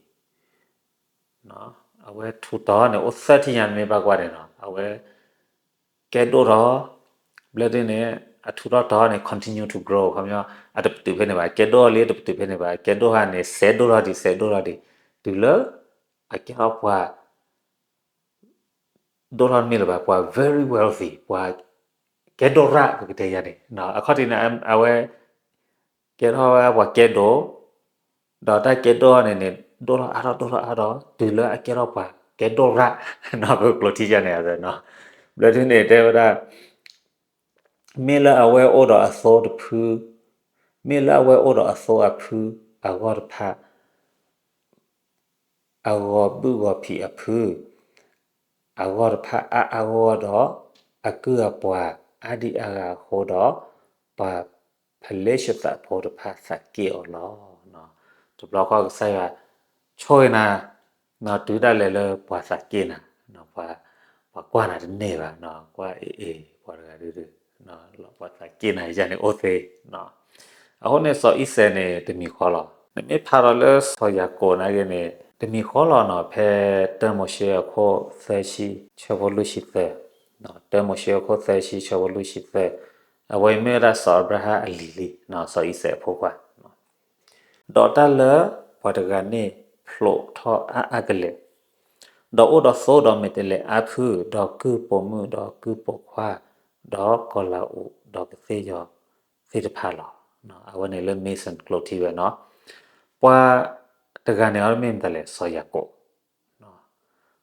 အဝဲထူးတီၤန့ၣ် အိၣ်သၢထံၣ်ညါနမ့ၢ်ဘၣ်ကွၢ်န့ၣ်နီၤ အဝဲ ကဲဒိၣ်ထီၣ်, ဘျၢဒ်န့ၣ် အထူးထီၣ်တီၤန့ၣ် continue to grow ခီပညီ အတပတုာ်ဖဲန့ၣ်ဘၣ်, ကဲဒိၣ်ထီၣ်လံတပတုာ်ဖဲန့ၣ်ဘၣ်, ကဲဒိၣ်ထီၣ်န့ၣ် စဲးဒိၣ်ထီၣ်ဒံး စဲးဒိၣ်ထီၣ်ဒံး, တုၤလၢ အကဲထီၣ်ပှၤ ဒိၣ်ထီၣ်တမ့ၢ်လၢၤဘၣ် ပှၤ very wealthy ပှၤကဲဒိၣ်ရၣ်ပကတဲယၤန့ၣ် အခီၣ်ထံးန့ၣ် အဝဲ ကဲထီၣ်ဝဲပှၤကဲဒိၣ်, ဒီးတၢ်ကဲဒိၣ်န့ၣ်န့ၣ် ဒိၣ်ထီၣ်အါထီၣ်ဒိၣ်ထီၣ်အါထီၣ် တုၤလၢအကဲထီၣ်ပှၤကဲဒိၣ်ရၣ်, ပကျိးထံၣ်ယၤန့ၣ် ဘျၢဒ်န့ၣ်တဲဝဲဒၣ် မ့ၢ်လၢအဝဲအိၣ်ဒီးအသိတဖု, မ့ၢ်လၢအဝဲအိၣ်ဒီးအသိအဖု အဂီၢ်တဖၣ် အဂီၤဘုၣ်ဂီၤဖံးအဖု အဂီၢ်တဖၣ်အါအါဂီၢ်ဂီၢ်ဒီး အကုၢ်အပှၤအါဒံအါဂၤအဃိဒီး ပှၤဖလ့ၡသးဖိတဖၣ်သးက့ၣ်အီၤလီၤ. တဘျီဃီကစၢ်ယွၤဆိၣ်ဂ့ၤနၤ တုၤဒၣ်လဲာ်လၢပှၤသးက့ၣ်နၤ, ပှၤကွၢ်နၤတန့ၢ်ဘၣ်, ကွၢ်အ့ၣ်အ့ၣ် ပှၤတဂၤဒုး ပှၤသးက့ၣ်နၤယၤန့ၣ်အိၣ်သ့ အဃိန့ၣ်စီၤအံၤစဲးန့ၣ် တမံၤဃီလီၤ. နမ့ၢ်ဖးဒီးလၢစီၤယၤကိာ်နာ်က့န့ၣ် တမံၤဃီလီၤနီၤ ဖဲတၢမိၤၡ့အခိၣ်သၢဆံ ဆၢဖိလွံၢ်ဆံသၢ, တၢမိၤၡ့အခိၣ်သၢဆံ ဆၢဖိလွံၢ်ဆံသၢ, အဝဲမ့ၢ်ဝဲဒၣ်စီၤအၤဘြၤဟၣ်အလံၤလံ, စီၤအံၤစဲးအဖိခွါ ဒီးတၢ်လၢပှၤတဂၤန့ၣ်ဖျိးထီၣ်အါအါကလဲာ်, ဒီးအိၣ်ဒီးသိဒီးမဲာ်တဲးလဲးအါဖုၣ်, ဒီးကုၢ်ပိာ်မုၣ်, ဒီးကုၢ်ပိာ်ခွါ, ဒီးကီၤလၤအူး, ဒီးကသ့ၣ်ယီၤသ့ၣ်တဖၣ်လီၤ. အဝဲန့ၣ်လၢ Mason ကျိးထံဝဲနီၤ, ပှၤတဂၤန့ၣ်အီၤမ့ၢ်မတၤလဲၣ် စီၤယၤကိာ်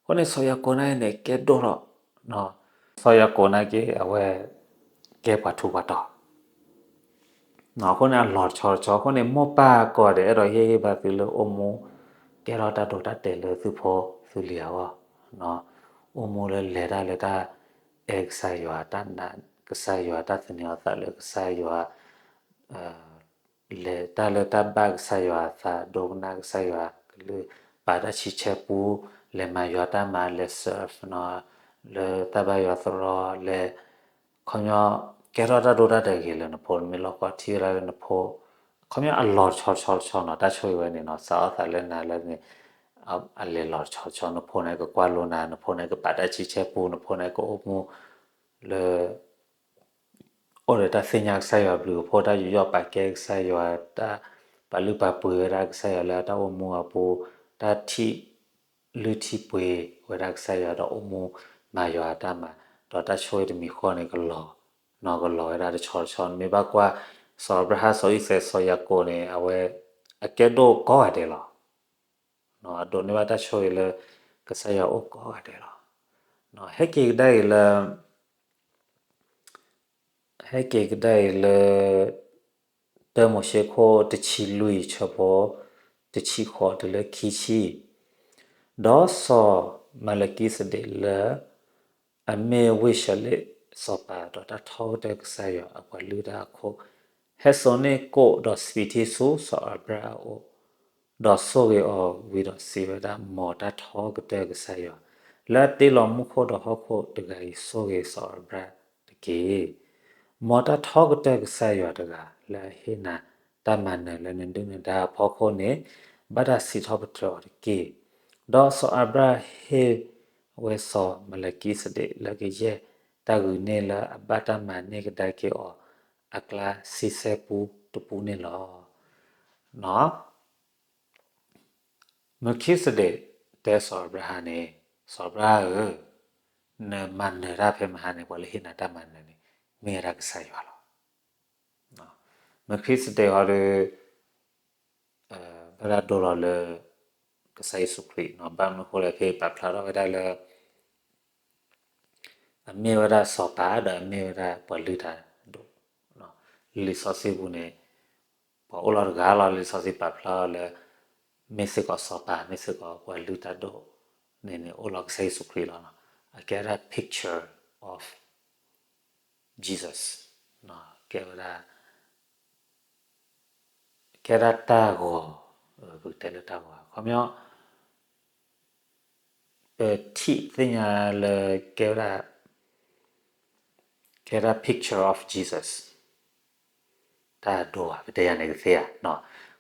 အဃိန့ၣ် စီၤယၤကိာ်နာ်က့န့ၣ် ကဲဒိၣ်ထီၣ်, စီၤယၤကိာ်နာ်က့ အဝဲ ကဲပှၤထူးပှၤတီၤ, အဃိန့ၣ် အလီၤတဆီတဆီ အဃိန့ၣ် မိၢ်ပၢ်ကိးဂၤဒဲး အဲၣ်ဒိးဟ့ၣ်ဂံၢ်ဘါသုလၢအိၣ်မူ ကဲထီၣ်တၢ်ဒိတၢ်တဲာ်လၢသုဖိသုလံၤအဂီၢ်, အိၣ်မူလၢလဲၤတၢ်လၢတၢ်အဲၣ်ကစၢ်ယွၤ, တၢ်နာ်ကစၢ်ယွၤ, တၢ်သန့ၤအသးလၢကစၢ်ယွၤ လဲၤတၢ်လၢတၢ်ဘၣ်ကစၢ်ယွၤအသး, ဒိကနၣ်ကစၢ်ယွၤအကလုၢ်, ပာ်တၢ်ဆံးဆဲပူ, လဲၤမၤယွၤတၢ်မၤ, လဲၤ serve လၢတၢ်ဘၣ်ယွၤသရိာ်, လဲၤ ခီပညီ ကဲထီၣ်တၢ်ဒိတၢ်တဲာ်ဂ့ၤလၢနဖိ, နမ့ၢ်လီၢ်ကီထံၣ်ဝဲဒၣ်လၢနဖိ, ခီပညီအလီၤတဆီတဆီတဆီနီၤ, တၢ်ဆိၣ်ဂ့ၤဝဲန့ၣ်နီၤ, စးထီၣ်သးလၢနၤလၢန့ၣ် အလဲၤလီၤတဆီတဆီ, နဖိန့ၣ်ကကွၢ်လိနၤ, နဖိန့ၣ်ကပာ်တၢ်ဆံးဆဲပူ, နဖိန့ၣ်ကအိၣ်မူလၢ အိၣ်ဒီးတၢ်သ့ၣ်ညါကစၢ်ယွၤဘျုးအဖှိၣ်, တၢ်ယူးယီၣ်ပာ်ကဲကစၢ်ယွၤ, တၢ်ပာ်လုၢ်ပာ်ပှ့ၤဝဲဒၣ်ကစၢ်ယွၤလၢတၢ်အိၣ်မူအပူၤ, တၢ်ထံၣ်လုၢ်ထံၣ်ပှ့ၤဝဲဒၣ်ကစၢ်ယွၤဒီးအိၣ်မူမၤယွၤအတၢ်မၤ, ဒီးတၢ်ဆိၣ်ဂ့ၤတမံၤဃီန့ၣ်ကလီၤ ကလီၤဝဲဒၣ်တဆီတဆီ နမ့ၢ်ဘၣ်ကွၢ် စီၤအၤဘြၤဟၣ် စီၤအံၤစဲး စီၤယၤကိာ်န့ၣ် အဝဲ အကဲဒိၣ်ကိးဂၤဒဲးလီၤ. အဒိးန့ၢ်ဘၣ်တၢ်ဆိၣ်ဂ့ၤလၢ ကစၢ်ယွၤအိၣ်ကိးဂၤဒဲးလီၤ. ဟဲက့ၤကဒါအံၤလၢ ဟဲက့ၤကဒါအံၤလၢ တၢမိၤၡ့ခိၣ်တဆံလွံၢ် ဆၢဖိတဆံဃိးတုၤလၢခံဆံ, ဒီးစီၤမၤလကံစဒ့းလၢ အမ့ၢ်ဝ့ၢ်ၡၤလ့းစီၤပၤဒီးတၢ်ထီကတၢၢ်ကစၢ်ယွၤအပှၤလုၢ်တၢ်အခိၣ်, ဟဲစိာ်န့ၢ်ကိၣ်ဒီးစပံးထံဆူစီၤအၤဘြၤဟၣ်အအိၣ်, ဒီးဆိၣ်ဂ့ၤအီၤဝံၤဒီးစံးဝဲဒၣ်, မ်တၢ်ထီကတၢၢ်ကစၢ်ယွၤ လၢအတ့လီၤမူခိၣ်ဒီးဟီၣ်ခိၣ်တဂၤအံၤ ဆိၣ်ဂ့ၤစီၤအၤဘြၤဟၣ်တက့ၢ်. မ်တၢ်ထီကတၢၢ်ကစၢ်ယွၤတဂၤ လၢအဟ့ၣ်နၤတၢ်မၤနၢၤလၢနဒုၣ်နဒါအဖီခိၣ်န့ၣ် ဘၣ်တၢ်စံးထီၣ်ပတြၢၤအီၤတက့ၢ်. ဒီးစီၤအၤဘြၤဟၣ်ဟ့ၣ်ဝဲစီၤမၤလကံစဒ့းလၢကယဲၢ် တၢ်ဂုာ်န့ၢ်လၢအဘၣ်တၢ်မၤန့ၢ်ကဒါက့ၤအီၤ အကျါဆံဆဲပူတပူန့ၣ်လီၤ. မၢခံစဒ့းတဲစီၤအၤဘြၤဟၣ်န့ၣ်, စီၤအၤဘြၤဟၣ်ဧၢ, နမၤနၢၤတၢ်ဖဲမဟါန့ၣ် ပှၤလၢဟ့ၣ်နၤတၢ်မၤနၢၤန့ၣ် မ့ၢ်ဝဲဒၣ်ကစၢ်ယွၤလီၤ. မၢခံစဒ့းဟီဒီး ဘၣ်တၢ်ဒိလီၤလၢ ကစၢ်ယ့ၣ်ၡူးခရံာ်, ဘၣ်မနုၤအဃိလဲၣ် ဖဲပာ်ဖျါထီၣ်ဝဲဒၣ်လၢ အမ့ၢ်ဝဲဒၣ်စီၤပၤဒီးအမ့ၢ်ဝဲဒၣ်ပှၤလုၢ်တၢ်ဒိၣ်, လံာ်စီဆှံပူၤန့ၣ် ပှၤအိၣ်လီၤတဂၤလီၤ. လံာ်စီဆှံပာ်ဖျါလၢ မ့ၢ်စ့ၢ်ကီးစီၤပၤ မ့ၢ်စ့ၢ်ကီးပှၤလုၢ်တၢ်ဒိၣ်န့ၣ်န့ၣ် အိၣ်လီၤကစၢ်ယ့ၣ်ၡူးခရံာ်လီၤ. အကဲဝဲဒၣ် picture of Jesus, ကဲဝဲဒၣ် ကဲဒၣ်တၢ်ဂီၤ, ပကတဲလၢတၢ်ဂီၤ ခီပညီ ပထံၣ်သ့ၣ်ညါလၢ ကဲဝဲဒၣ် ကဲဒၣ် picture of Jesus, တၢ်ဒိဧါ ပတဲယၤန့ၣ်ကသ့ဧါ.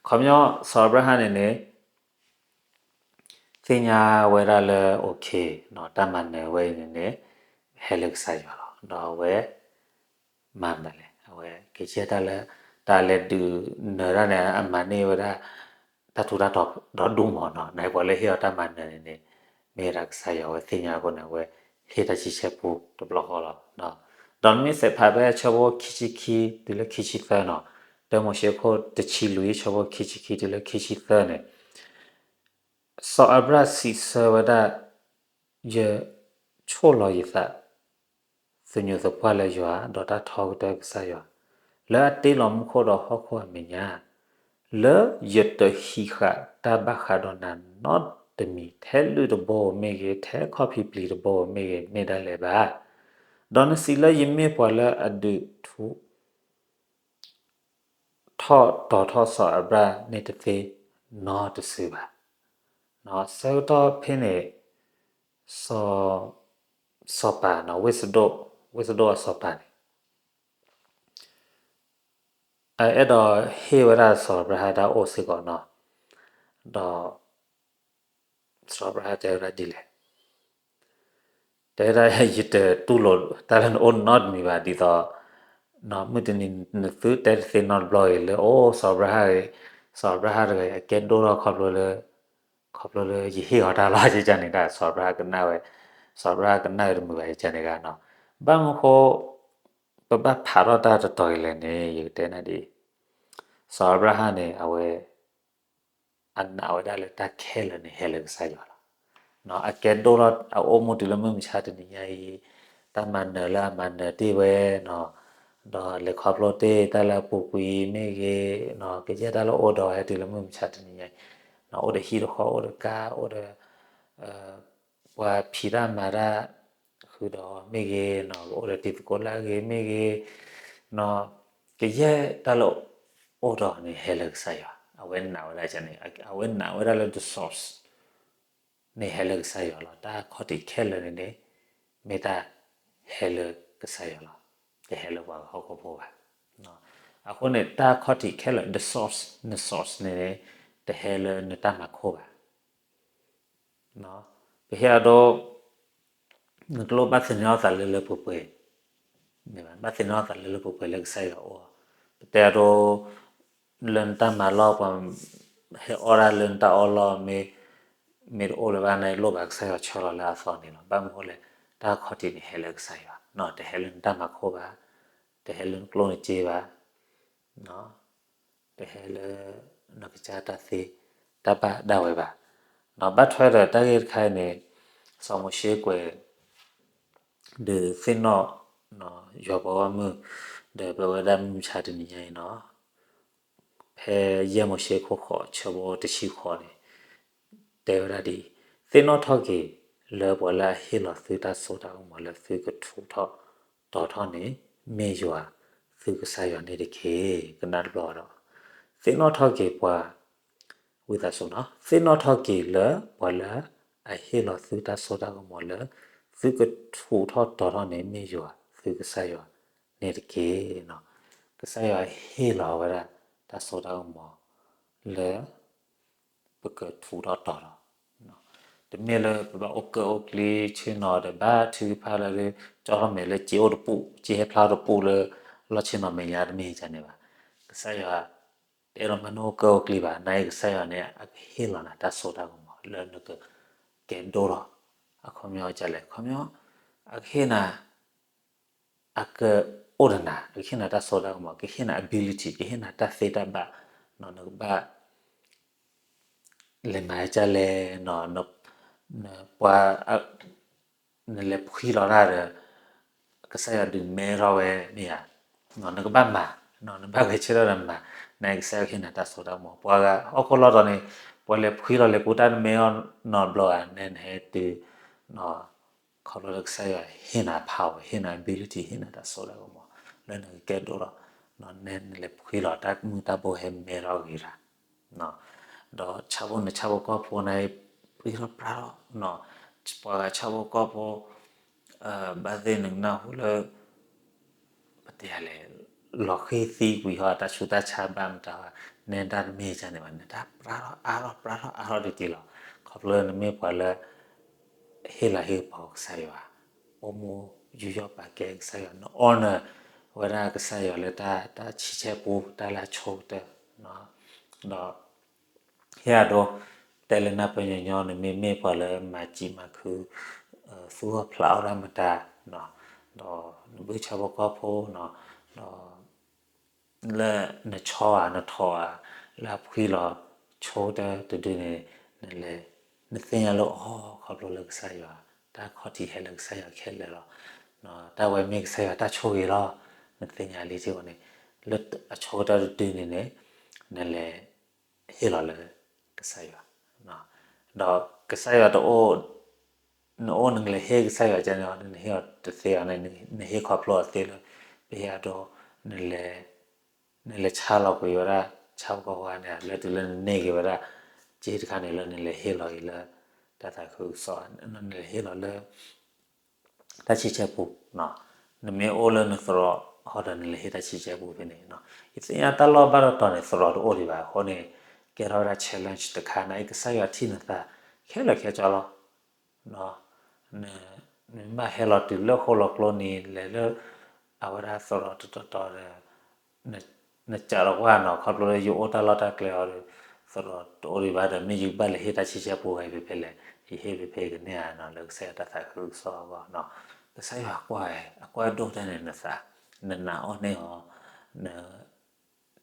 ခီပညီ စီၤအၤဘြၤဟၣ်န့ၣ်န့ၣ် သ့ၣ်ညါဝဲဒၣ်လၢ okay, တၢ်မၤနၢၤဝဲအံၤန့ၣ်န့ၣ် ဟဲလၢကစၢ်ယွၤလီၤ. ဒီးအဝဲ မၤမနုၤလဲၣ်, အဝဲကယဲၢ်တၢ်လၢ တၢ်လဲၤဒုးနၢၤတၢ်န့ၣ် အမၤန့ၢ်ဝဲဒၣ် တၢ်ထူးတၢ်တီၤဒီဒူၣ်မးနီၤ. နပှၤလၢဟ့ၣ်အီၤတၢ်မၤနၢၤန့ၣ်န့ၣ် မ့ၢ်ဝဲဒၣ်ကစၢ်ယွၤ, အဝဲသ့ၣ်ညါအဃိန့ၣ် အဝဲဟ့ၣ်တၢ်ဆံဆဲပူတဘျီဃီလီၤ. ဒီးနမ့ၢ်စဲးဖးဖဲဆၢဖိခံဆံခံတုၤလၢခံဆံသၢနီၤ, တၢမိၤၡ့ခိၣ်တဆံလွံၢ် ဆၢဖိခံဆံခံတုၤလၢခံဆံသၢန့ၣ် စီၤအၤဘြၤဟၣ်စံးဆၢဝဲဒၣ်, ယဆိၣ်လီၤယသး သညူးသပှၢ်လၢယွၤ ဒီးတၢ်ထီကတၢၢ်ကစၢ်ယွၤ လၢအတ့လီၤမူခိၣ်ဒီးဟီၣ်ခိၣ်အမဲာ်ညါ, လၢယတဟံးဃာ်တၢ်ဘၣ်ဃးဒီးနၤနီတမံၤ, ထဲလုၢ်တဘိဧိၤမ့ၢ်ဂ့ၤ, ထဲခီၣ်ဖံးပျံၤတဘိဧိၤမ့ၢ်ဂ့ၤ, မ့ၢ်ဒၣ်လဲာ်ဘၣ်. ဒီးနစံးလၢယမ့ၢ်ပှၤလၢအဒုးထူး ထီၣ်တီၤထီၣ်စီၤအၤဘြၣ်န့ၣ်တသ့နီတစုဘၣ်. ဆၢကတီၢ်ဖဲန့ၣ် စီၤပၤနီၤ, ဝ့ၢ်စဒိၣ်, ဝ့ၢ်စဒိၣ်အစီၤပၤန့ၣ် အအဲၣ်ဒိးဟ့ၣ်ဝဲဒၣ်စီၤအၤဘြၤဟၣ်တၢ်အိၣ်စ့ၢ်ကီးနီၤ, ဒီး စီၤအၤဘြၤဟၣ်တဲဝဲဒၣ်ဒ်လဲၣ်, တဲဝဲဒၣ် ယတတူၢ်လိာ်တၢ်လၢနအိၣ်နီတမံၤဘၣ်, ဒ်သိး မုၢ်တနံၤနသုတဲတသ့နီတဘျီအံၤလၢ အိၣ် စီၤအၤဘြၤဟၣ်, စီၤအၤဘြၤဟၣ်တဂၤအံၤ အကဲဒိၣ်ထီၣ်ခီဖျိလၢ ခီဖျိလၢယဟ့ၣ်အီၤတၢ်လီၤ ယကန့ၣ်ဒၣ် စီၤအၤဘြၤဟၣ်ကနၣ်ဝဲ, စီၤအၤဘြၤဟၣ်ကနၣ်ဝဲတမုာ်ဘၣ် ယကန့ၣ်ဂ့ၤနီၤ. ဘၣ်မနုၤဃိ ပဘၣ်ဖးထီၣ်တၢ်တတီၤအံၤလဲၣ်န့ၣ် ယကတဲနၤဒ်အံၤ, စီၤအၤဘြၤဟၣ်န့ၣ် အဝဲ အနာ်ဝဲဒၣ်လၢတၢ်ခဲလၢာ်န့ၣ် ဟဲလၢကစၢ်ယွၤလီၤ. အကဲဒိၣ်ထီၣ်အအိၣ်မူတုၤလၢမုၢ်မဆါတနံၤညါအံၤ, တၢ်မၤနၢၤလၢအမၤနၢၤတ့ၢ်ဝဲနီၤ, ဒီးလဲၤခီဖျိတ့ၢ်တၢ်လၢအပူၤကွံာ်မ့ၢ်ဂ့ၤ, ကယဲၢ်တၢ်လၢအိၣ်ဒီးဟဲတုၤလၢမုၢ်မဆါတနံၤညါအံၤ, အိၣ်ဒီးဟံၣ်ဒီးဃီ အိၣ်ဒီးကါ အိၣ်ဒီး ပှၤဖံးတၢ်မၤတၢ် ဃုာ်ဒီးမ့ၢ်ဂ့ၤ, ကအိၣ်ဒီးတံၤသကိးလၢအဂ့ၤမ့ၢ်ဂ့ၤ, ကယဲၢ်တၢ်လၢအိၣ်ဒီးန့ၣ် ဟဲလၢကစၢ်ယွၤ, အဝဲနာ်ဝဲဒၣ်န့ၣ်, အဝဲနာ်ဝဲဒၣ်လၢ the source န့ၣ် ဟဲလၢကစၢ်ယွၤလီၤ. တၢ်ခီၣ်ထံးခဲလၢာ်န့ၣ်န့ၣ် မ့ၢ်တၢ်ဟဲလၢကစၢ်ယွၤလီၤ. တဟဲလၢပှၤဟီၣ်ခိၣ်ဖိဘၣ်. အဃိန့ၣ် တၢ်ခီၣ်ထံးခဲလၢာ် the source, န source န့ၣ်န့ၣ် တဟဲလၢနတၢ်မၤခိၣ်ဘၣ်. ပဟ့ၣ်အဒိ နတလိၣ်ဘၣ်သန့ၤအီၣ်သးလၢလၢပှဲၤပှဲၤ, ဘၣ်သန့ၤအီၣ်သးလၢလၢပှဲၤပှဲၤလၢကစၢ်ယွၤအအိၣ်, ပတဲအဒိ လၢနတၢ်မၤလီၢ် ပှၤဟဲအီၣ်ဒၣ်လၢနတၢ်အီၣ်လီၢ် မ့ၢ်တအိၣ်လၢၤဘၣ်န့ၣ် လိၣ်ဘၣ်ကစၢ်ယွၤဆှၢလီၤလၢအသီန့ၣ်လီၤ. ဘၣ်မနုၤအဃိလဲၣ်, တၢ်ခီၣ်ထံးန့ၣ် ဟဲလၢကစၢ်ယွၤ, တဟဲလၢနတၢ်မၤခိၣ်ဘၣ်. တဟဲလၢနကျိၣ်နစ့ဘၣ်, တဟဲလၢနကစၢ်တၢ်သ့တၢ်ဘၣ်ဒၣ်ဝဲဘၣ်. ဘၣ်ထွဲဒီးတၢ်ဂ့ၢ်တခါအံၤန့ၣ် စီၤမိၤၡ့ကွဲး ဒုးသ့ၣ်နီၣ် ယွၤပှၤဂီၢ်မုၢ် ဒီးပဝဲဒၣ်မုၢ်မဆါတနံၤညါအံၤနီၤ, ဖဲယဲၢ်မိၤၡ့ခိၣ်ဃိး ဆၢဖိတဆံဃိးန့ၣ် တဲဝဲဒၣ်ဒ်အံၤ, သ့ၣ်နီၣ်ထီၣ်က့ၤလၢပှၤလၢအဟ့ၣ်လီၤသုတၢ်စိတၢ်ကမီၤလၢသုကထူးထီၣ်တီၤထီၣ်န့ၣ် မ့ၢ်ယွၤသုကစၢ်ယွၤန့ၣ်တက့ၢ်. ကနၣ်တဘျီဒီး သ့ၣ်နီၣ်ထီၣ်က့ၤပှၤ ဝံသးစူၤနီၤ, သ့ၣ်နီၣ်ထီၣ်က့ၤလၢပှၤလၢအဟ့ၣ်လီၤသုတၢ်စိတၢ်ကမီၤလၢ သုကထူးထီၣ်တီၤထီၣ်န့ၣ် မ့ၢ်ယွၤသုကစၢ်ယွၤန့ၣ်တက့ၢ်. ကစၢ်ယွၤဟ့ၣ်လီၤဝဲဒၣ်တၢ်စိတၢ်ကမီၤ လၢ ပကထူးထီၣ်တီၤထီၣ်, တမ့ၢ်လၢပဘၣ်အိၣ်ကၢၣ်အိၣ်ကျ့ဆ့ၣ်နီၤဒီးဘါထုကဖၣ်လၢ ကၠီထီၣ်မဲာ်လၢစ့အိၣ်တပူၤ စ့ဟဲဖျါတပူၤလၢ လီၢ်ဆ့ၣ်နီၤမဲာ်ညါ တမ့ၢ်ဒ်န့ၣ်ဘၣ်. ကစၢ်ယွၤ တအဲၣ်ဒိးမၤနအိၣ်ကၢၣ်အိၣ်ကျ့ဘၣ်. နာ်အံၤကစၢ်ယွၤန့ၣ် အကဟ့ၣ်လီၤနၤတၢ်စိတၢ်ကမီၤလၢနကကဲဒိၣ်ထီၣ်, အခီပညီဒ်လဲၣ်, အခီပညီ အကဟ့ၣ်နၤ အကအိၣ်ဒီးနၤ, အကဟ့ၣ်နၤတၢ်စိတၢ်ကမီၤ, ကဟ့ၣ်နၤ ability, ကဟ့ၣ်နၤတၢ်သ့တၢ်ဘၣ်, နကဘၣ် လဲၤမၤဒ်လဲၣ်, နပှၤ နလဲၤဖှံလီၤတၢ်ဒီး ကစၢ်ယွၤဒုးမဲထီၣ်ဝဲမ့ၢ်ဧါ, နကဘၣ်မၤ, နဘၣ်ဂဲၤဆၢထၢၣ်ဒီးမၤ, နာ်အံၤကစၢ်ယွၤကဟ့ၣ်နၤတၢ်စိတၢ်ကမီၤ. ပှၤဂၤဟီၣ်ခိၣ်လီၢ်တီၤန့ၣ် ပှၤလဲၤဖှံလီၤလဲၤကူတၢ် နမဲထီၣ်နီတဘျီဧါ, နဲနဟဲတုၤ ခီဖျိလၢကစၢ်ယွၤဟ့ၣ်နၤ power, ဟ့ၣ်နၤ ability, ဟ့ၣ်နၤတၢ်စိတၢ်ကမီၤ လၢနကကဲဒိၣ်ထီၣ်, နဲနလဲၤဖှံလီၤတၢ်မုၢ်တၢ်ဘိဟဲမဲထီၣ်ဂ့ၤတၢ်, ဒီးဆၣ်ဖိ နဆၣ်ဖိကီၢ်ဖိန့ၣ် ပှံထီၣ်ပြါထီၣ်, ပှၤဂၤဆၣ်ဖိကီၢ်ဖိ ဘၣ်သ့ၣ်နကနၢ်ဟူလၢ ပတဲလဲၣ်, လီၤဃံၤသံကွံာ်ဟီၣ် တၢ်ဆူးတၢ်ဆါဘၣ်မတၤဘၣ်, နဲဒၣ်တမ့ၢ်ဒ်န့ၣ်ဘၣ်, နတၢ်ပြါထီၣ်အါထီၣ်ပြါထီၣ်အါထီၣ်တက့ၢ်လီၤ. ခီဖျိလၢနမ့ၢ်ပှၤလၢ ဟ့ၣ်လၤဟ့ၣ်ကပီၤကစၢ်ယွၤ, အိၣ်မူယူးယီၣ်ပာ်ကဲကစၢ်ယွၤ, န honor ဝဲဒၣ်ကစၢ်ယွၤလၢတၢ်ဆံးဆဲပူ တၢ်လၢအဆိကတၢၢ်, ဒီး ဟ့ၣ်အဒိ တဲလၢနၢ်ပၢၢ်ညီညီ နမ့မ့ၢ်ပှၤလၢမၤစံးမၤခု သူၣ်ထီၣ်ဖျးအီၣ်တၢ်မတၤ, ဒီးနဘုၣ်ဆၣ်ဖိကီၢ်ဖိ, ဒီး လၢနဆီဧါနထိးဧါ လၢအဖှံလီၤဆိကတၢၢ်တဒုန့ၣ် နလဲၤ နသ့ၣ်ညါလၢအီၤ ခီဖျိလၢကစၢ်ယွၤ တၢ်ခီၣ်ထံးဟဲလၢကစၢ်ယွၤခဲလၢာ်လီၤ. တၢ်ဝဲမ့ၢ်ကစၢ်ယွၤတၢ်ဆိၣ်ဂ့ၤလီၤ. နသ့ၣ်ညါလံစ့ၢ်ကီးန့ၣ် လၢအဆိကတၢၢ်တဒုန့ၣ်န့ၣ် နလဲၤ ဟ့ၣ်လီၤလၢကစၢ်ယွၤ, ဒီးကစၢ်ယွၤတအိၣ် နအိၣ်နကလဲၤဟ့ၣ်ကစၢ်ယွၤကန့ၣ် နဟ့ၣ်အီၤတသ့အီၤန့ၣ် နဟ့ၣ်ခီဖျိအီၤသ့လၢ ပဟ့ၣ်အဒိ နလဲၤဆါလီၤကွံာ်ဝဲဒၣ် ဆၣ်ဖိကီၢ်ဖိန့ၣ် လၢတုၤလၢနန့ၢ်က့ၤဝဲဒၣ် စ့တခါန့ၣ်လၢနလဲၤဟ့ၣ်လီၤအံၤလၢ တၢ်သးခုကစီၣ် နလဲၤဟ့ၣ်လီၤလၢ တၢ်ဆံးဆဲပူၤ, နမ့ၢ်အိၣ်လၢနသရိာ်ဟီဒီးနလဲၤဟ့ၣ်တၢ်ဆံးဆဲပူၤဖဲန့ၣ်, ယသ့ၣ်ညါတၢ်လီၢ်ဘၣ်တတီၤန့ၣ် သရိာ်တအိၣ်ဒံးဘၣ်အဃိန့ၣ် ကဲထီၣ်ဝဲဒၣ် challenge တခါ နာ်အံၤကစၢ်ယွၤထံၣ်နသး ခဲလၢာ်ခဲဆ့လီၤ. နမ့ၢ်ဘၣ်ဟဲလီၤတုၤလၢဃိၣ်လီၤကျိနံၤ လဲၤလၢ အဝဲဒၣ်သရိာ်တတီၤတီၤဒီး နစးလီၤကွၢ်နီၤ ခီဖျိလၢယအိၣ်တၢ်လီၢ်တၢ်ကျဲအီၤဒီး သရိာ်တအိၣ်ဒံးဘၣ်ဒီး မ့ၢ်ယဘၣ်လဲၤဟ့ၣ်တၢ်ဆံးဆဲပူၤဝဲဖဲဖဲလဲၣ်, ယဟ့ၣ်ဖဲဖဲကန့ၢ်ဧါနီၤ လၢကစၢ်ယွၤတၢ်သးခုကစီၣ်အဂီၢ်နီၤ. ကစၢ်ယွၤကွၢ်ဝဲ အကွၢ်ဒိၣ်ထဲန့ၣ်နသး, နနာ်အီၣ်န့ၢ်အီၤ, န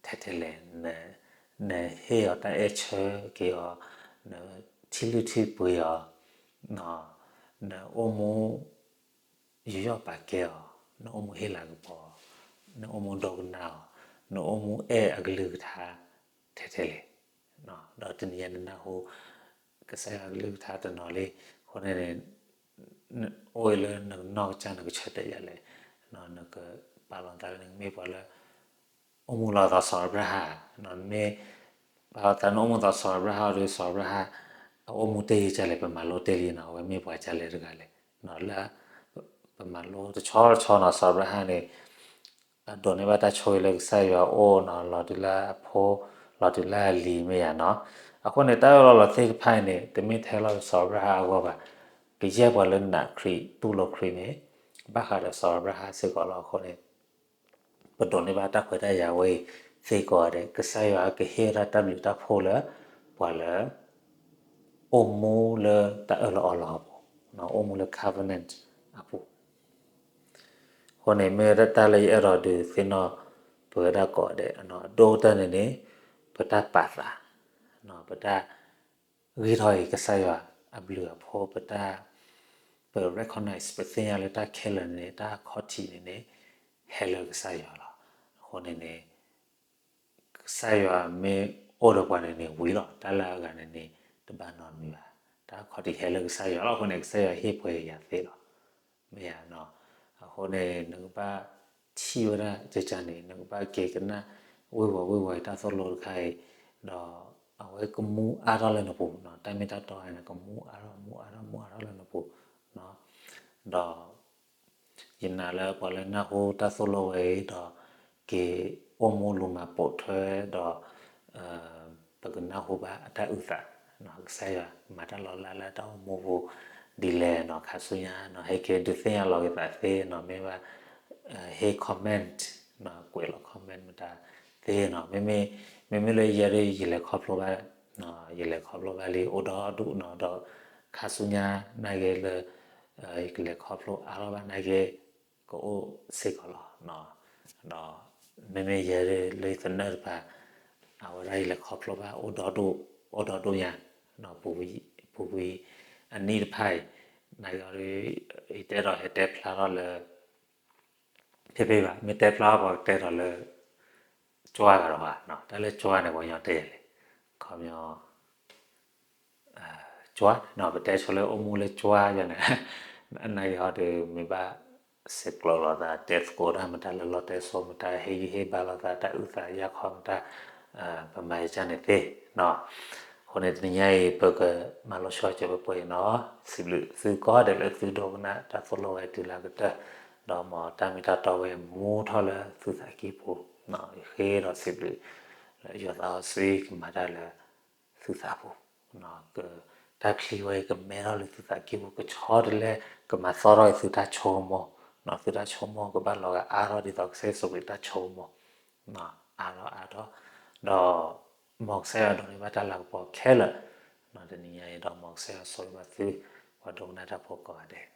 ထဲထဲလဲၣ် နဟ့ၣ်အီၤတၢ်အဲၣ်ဆၢက့ၤအီၤ, နထံၣ်လုၢ်ထံၣ်ပှ့ၤအီၤ, နအိၣ်မူ ယူးယီၣ်ပာ်ကဲအီၤ, နအိၣ်မူဟ့ၣ်လၤကပီၤ, နအိၣ်မူဒိကနၣ်အီၤ, နအိၣ်မူအဲၣ်အကလုၢ်ကထါ ထဲထဲလဲၣ်, ဒီးတနံၤညါနနၢ်ဟူ ကစၢ်ယွၤအကလုၢ်ကထါတနီၤလံ, အဃိန့ၣ်န့ၣ် အိၣ်အံၤလၢနကနီၢ်ကစၢ်နကဆၢတဲာ်ယၤလဲၣ်, နကပာ်လီၤသးလၢနကမ့ၢ်ပှၤလၢ အိၣ်မူလီၤသးစီၤအၤဘြၤဟၣ်, နမ့ၢ် ပာ်လီၤသးနအိၣ်မူသးစီၤအၤဘြၤဟၣ်ဒီး စီၤအၤဘြၤဟၣ် အအိၣ်မူတ့ၢ်ယကလဲၣ် ပမၤလိတ့ၢ်လံနီၤ အဝဲမ့ၢ်ပှၤကလဲၣ်တဂၤလဲၣ်, လၢ ပမၤလိတဆီတဆီနီၤ စီၤအၤဘြၤဟၣ်န့ၣ် အဒိးန့ၢ်ဘၣ်တၢ်ဆိၣ်ဂ့ၤလၢကစၢ်ယွၤအအိၣ်နီၤ လီၤတုၤလၢအဖိ လီၤတုၤလၢအလံၤမ့ၢ်ယါနီၤ, အဃိန့ၣ် တၢ်အၢၣ်လီၤလီၤသ့ၣ်တဖၣ်အံၤန့ၣ် တမ့ၢ်ထဲလီၤစီၤအၤဘြၤဟၣ်အဂီၢ်ဘၣ်, ကယဲၢ်ပှၤလၢနာ်ခရံာ်တူၢ်လိာ်ခရံာ်န့ၣ် ဘၣ်ဃးဒီးစီၤအၤဘြၤဟၣ်စ့ၢ်ကီးလီၤ. အဃိန့ၣ် ပဒိးန့ၢ်ဘၣ်တၢ်ခွဲးတၢ်ယာ်ဝဲအံၤသ့ၣ်ကီးဂၤဒဲး ကစၢ်ယွၤကဟ့ၣ်ဝဲဒၣ်တၢ်ဘျုးတၢ်ဖှိၣ်လၢ ပှၤလၢ အိၣ်မူလၢတၢ်အၢၣ်လီၤအီလီၤအပူၤ, အိၣ်မူလၢ covenant အပူၤ, အဃိန့ၣ် မ့ၢ်တၢ်လၢယအဲၣ်ဒိးဒုးသ့ၣ်နီၣ်ပဝဲဒၣ်ကိးဂၤဒဲး အဒိၣ်ကတၢၢ်န့ၣ်န့ၣ် ပတၢ်ပာ်သး, ပတၢ်ဂံၢ်ထီၣ်က့ၤကစၢ်ယွၤအဘျုးအဖှိၣ်, ပတၢ်, ပ recognize ပသ့ၣ်ညါလၢတၢ်ခဲလၢာ်န့ၣ် တၢ်ခီၣ်ထံးန့ၣ်န့ၣ် ဟဲလၢကစၢ်ယွၤလီၤ. အဃိန့ၣ်န့ၣ် ကစၢ်ယွၤမ့ၢ်အိၣ်ဒီးပှၤန့ၣ်န့ၣ်ဝံၤလီၤ. တၢ်လၢအဂၤန့ၣ်န့ၣ် တဘၣ်နီတမံၤဘၣ်. တၢ်ခီၣ်ထံးဟဲလၢကစၢ်ယွၤလီၤ. အဃိန့ၣ် ကစၢ်ယွၤဟ့ၣ်ပှဲၤယၤသ့လီၤ. မ့ၢ်ဧါ. အဃိန့ၣ် နကဘၣ်ထံၣ်ဝဲဒၣ်ကကန့ၣ် နကဘၣ်က့ၤကနၣ်ဝ့ၤဝီၤဝ့ၤဝီၤအံၤတၢ်သိၣ်လိတခါအံၤ, ဒီးအဝဲကမူအါထီၣ်လၢနပူၤ, တၢ်မ့ၢ်တၢ်တီန့ၣ် ကမူအါထီၣ် မူအါထီၣ် မူအါထီၣ်လၢနပူၤ, ဒီး ယနာ်လၢပှၤလၢနၢ်ဟူတၢ်သိၣ်လိဝဲအံၤဒီး က့ၤအိၣ်မူလူၤမၤပိာ်ထွဲဒီး ပကနၢ်ဟူဘၣ်အတၢ်အုၣ်သး, ကစၢ်ယွၤမၤတၢ်လီၤလးလၢတၢ်အိၣ်မူပူၤဒ်လဲၣ်နီၤ, ခါဆူညါနီၤ ဟဲက့ၤဒုးသ့ၣ်ညါလီၤက့ၤသးသ့နီၤ, မ့ၢ်ဘၣ် ဟ့ၣ် comment နီၤ, ကွဲးလီၤ comment မတၤသ့နီၤ, မ့မ့ၢ်လၢယဲဒၣ်ယလဲၤခီဖျိဘၣ်, ယလဲၤခီဖျိဘၣ်လံအိၣ်ဒီဒူၣ်နီၤ, ဒီးခါဆူညါနာ်က့လၢ ယကလဲၤခီဖျိအါထီၣ်ဘၣ်နာ်က့ ကအိၣ်စ့ၢ်ကီးလီၤ. ဒီးမ့မ့ၢ်ယဲဒၣ်လၢယသနၢၣ်တဖၣ် အဝဲဒၣ်ယလဲၤခီဖျိဘၣ် အိၣ်ဒီဒူၣ်ညါ, ပူၤကွံာ်အနံၣ်တဖၣ်အံၤ, နာ်က့ ယတဲဒီးဟဲတဲဖျါထီၣ်လၢ ဖဲဖဲဘၣ်, မ့ၢ်တဲဖျါထီၣ်ပှၤကတဲဒီးလၢ ကွၢ်ဂၤဒီးဘၣ်, တၢ်လၢကွၢ်န့ၣ် ပှၤကညီတဲလဲၣ်, ခီပညီ ကွၢ်န့ၣ် ပတဲဆိလၢအိၣ်မူလၢကွၢ်ယၤန့ၣ်, နာ်က့ဟီဒီး မ့ၢ်ဘၣ်စဲးကျိးလိာ်သး တဲသကိးတၢ်မတၤလၢလီတဲစိမတၤ ဟ့ၣ်ဂံၢ်ဟ့ၣ်ဘါလိာ်သး တၢ်အုၣ်သးယၢ်ခီမတၤ, ပမၤယကန့ၣ်သ့နီၤ. အဃိန့ၣ် တနံၤညါအံၤ ပကမၤလိဆှီကၢၤပှဲၤပှဲၤအံၤနီၤ, စံးဘျုးသုကိးဂၤဒဲးလၢသုဒိကနၣ်တၢ်သိၣ်လိဝဲတုၤလၢအကတၢၢ်, ဒီးမ်တၢ်မ့ၢ်တၢ်တီဝဲမူထီၣ်လၢသုသးကံၢ်ပူၤ, ယဃ့ဒီးစံးဘျုး လၢယွၤသးစီဆှံကမၤတၢ်လၢ သုသးပူၤ, တၢ်ချံဝဲအံၤကမဲထီၣ်လၢသုသးကံၢ်ပူၤ ကဆီတလဲ ကမၤသီထီၣ်အံၤသုတၢ်ဆိကမိၣ်, သုတၢ်ဆိကမိၣ်ကဘၣ်လီၤဂာ်အါထီၣ်ဒ်သိးကစၢ်ယ့ၣ်ၡူးခရံာ်တၢ်ဆိကမိၣ်, အါထီၣ်အါထီၣ်, ဒီး မ်ကစၢ်ယွၤဒိးန့ၢ်ဘၣ်တၢ်လၤကပီၤခဲလၢာ်, တနံၤညါအံၤဒီးမ်ကစၢ်ယွၤဆိၣ်ဂ့ၤဘၣ်သု ပှၤဒိကနၣ်တၢ်ဖိကိးဂၤဒဲး.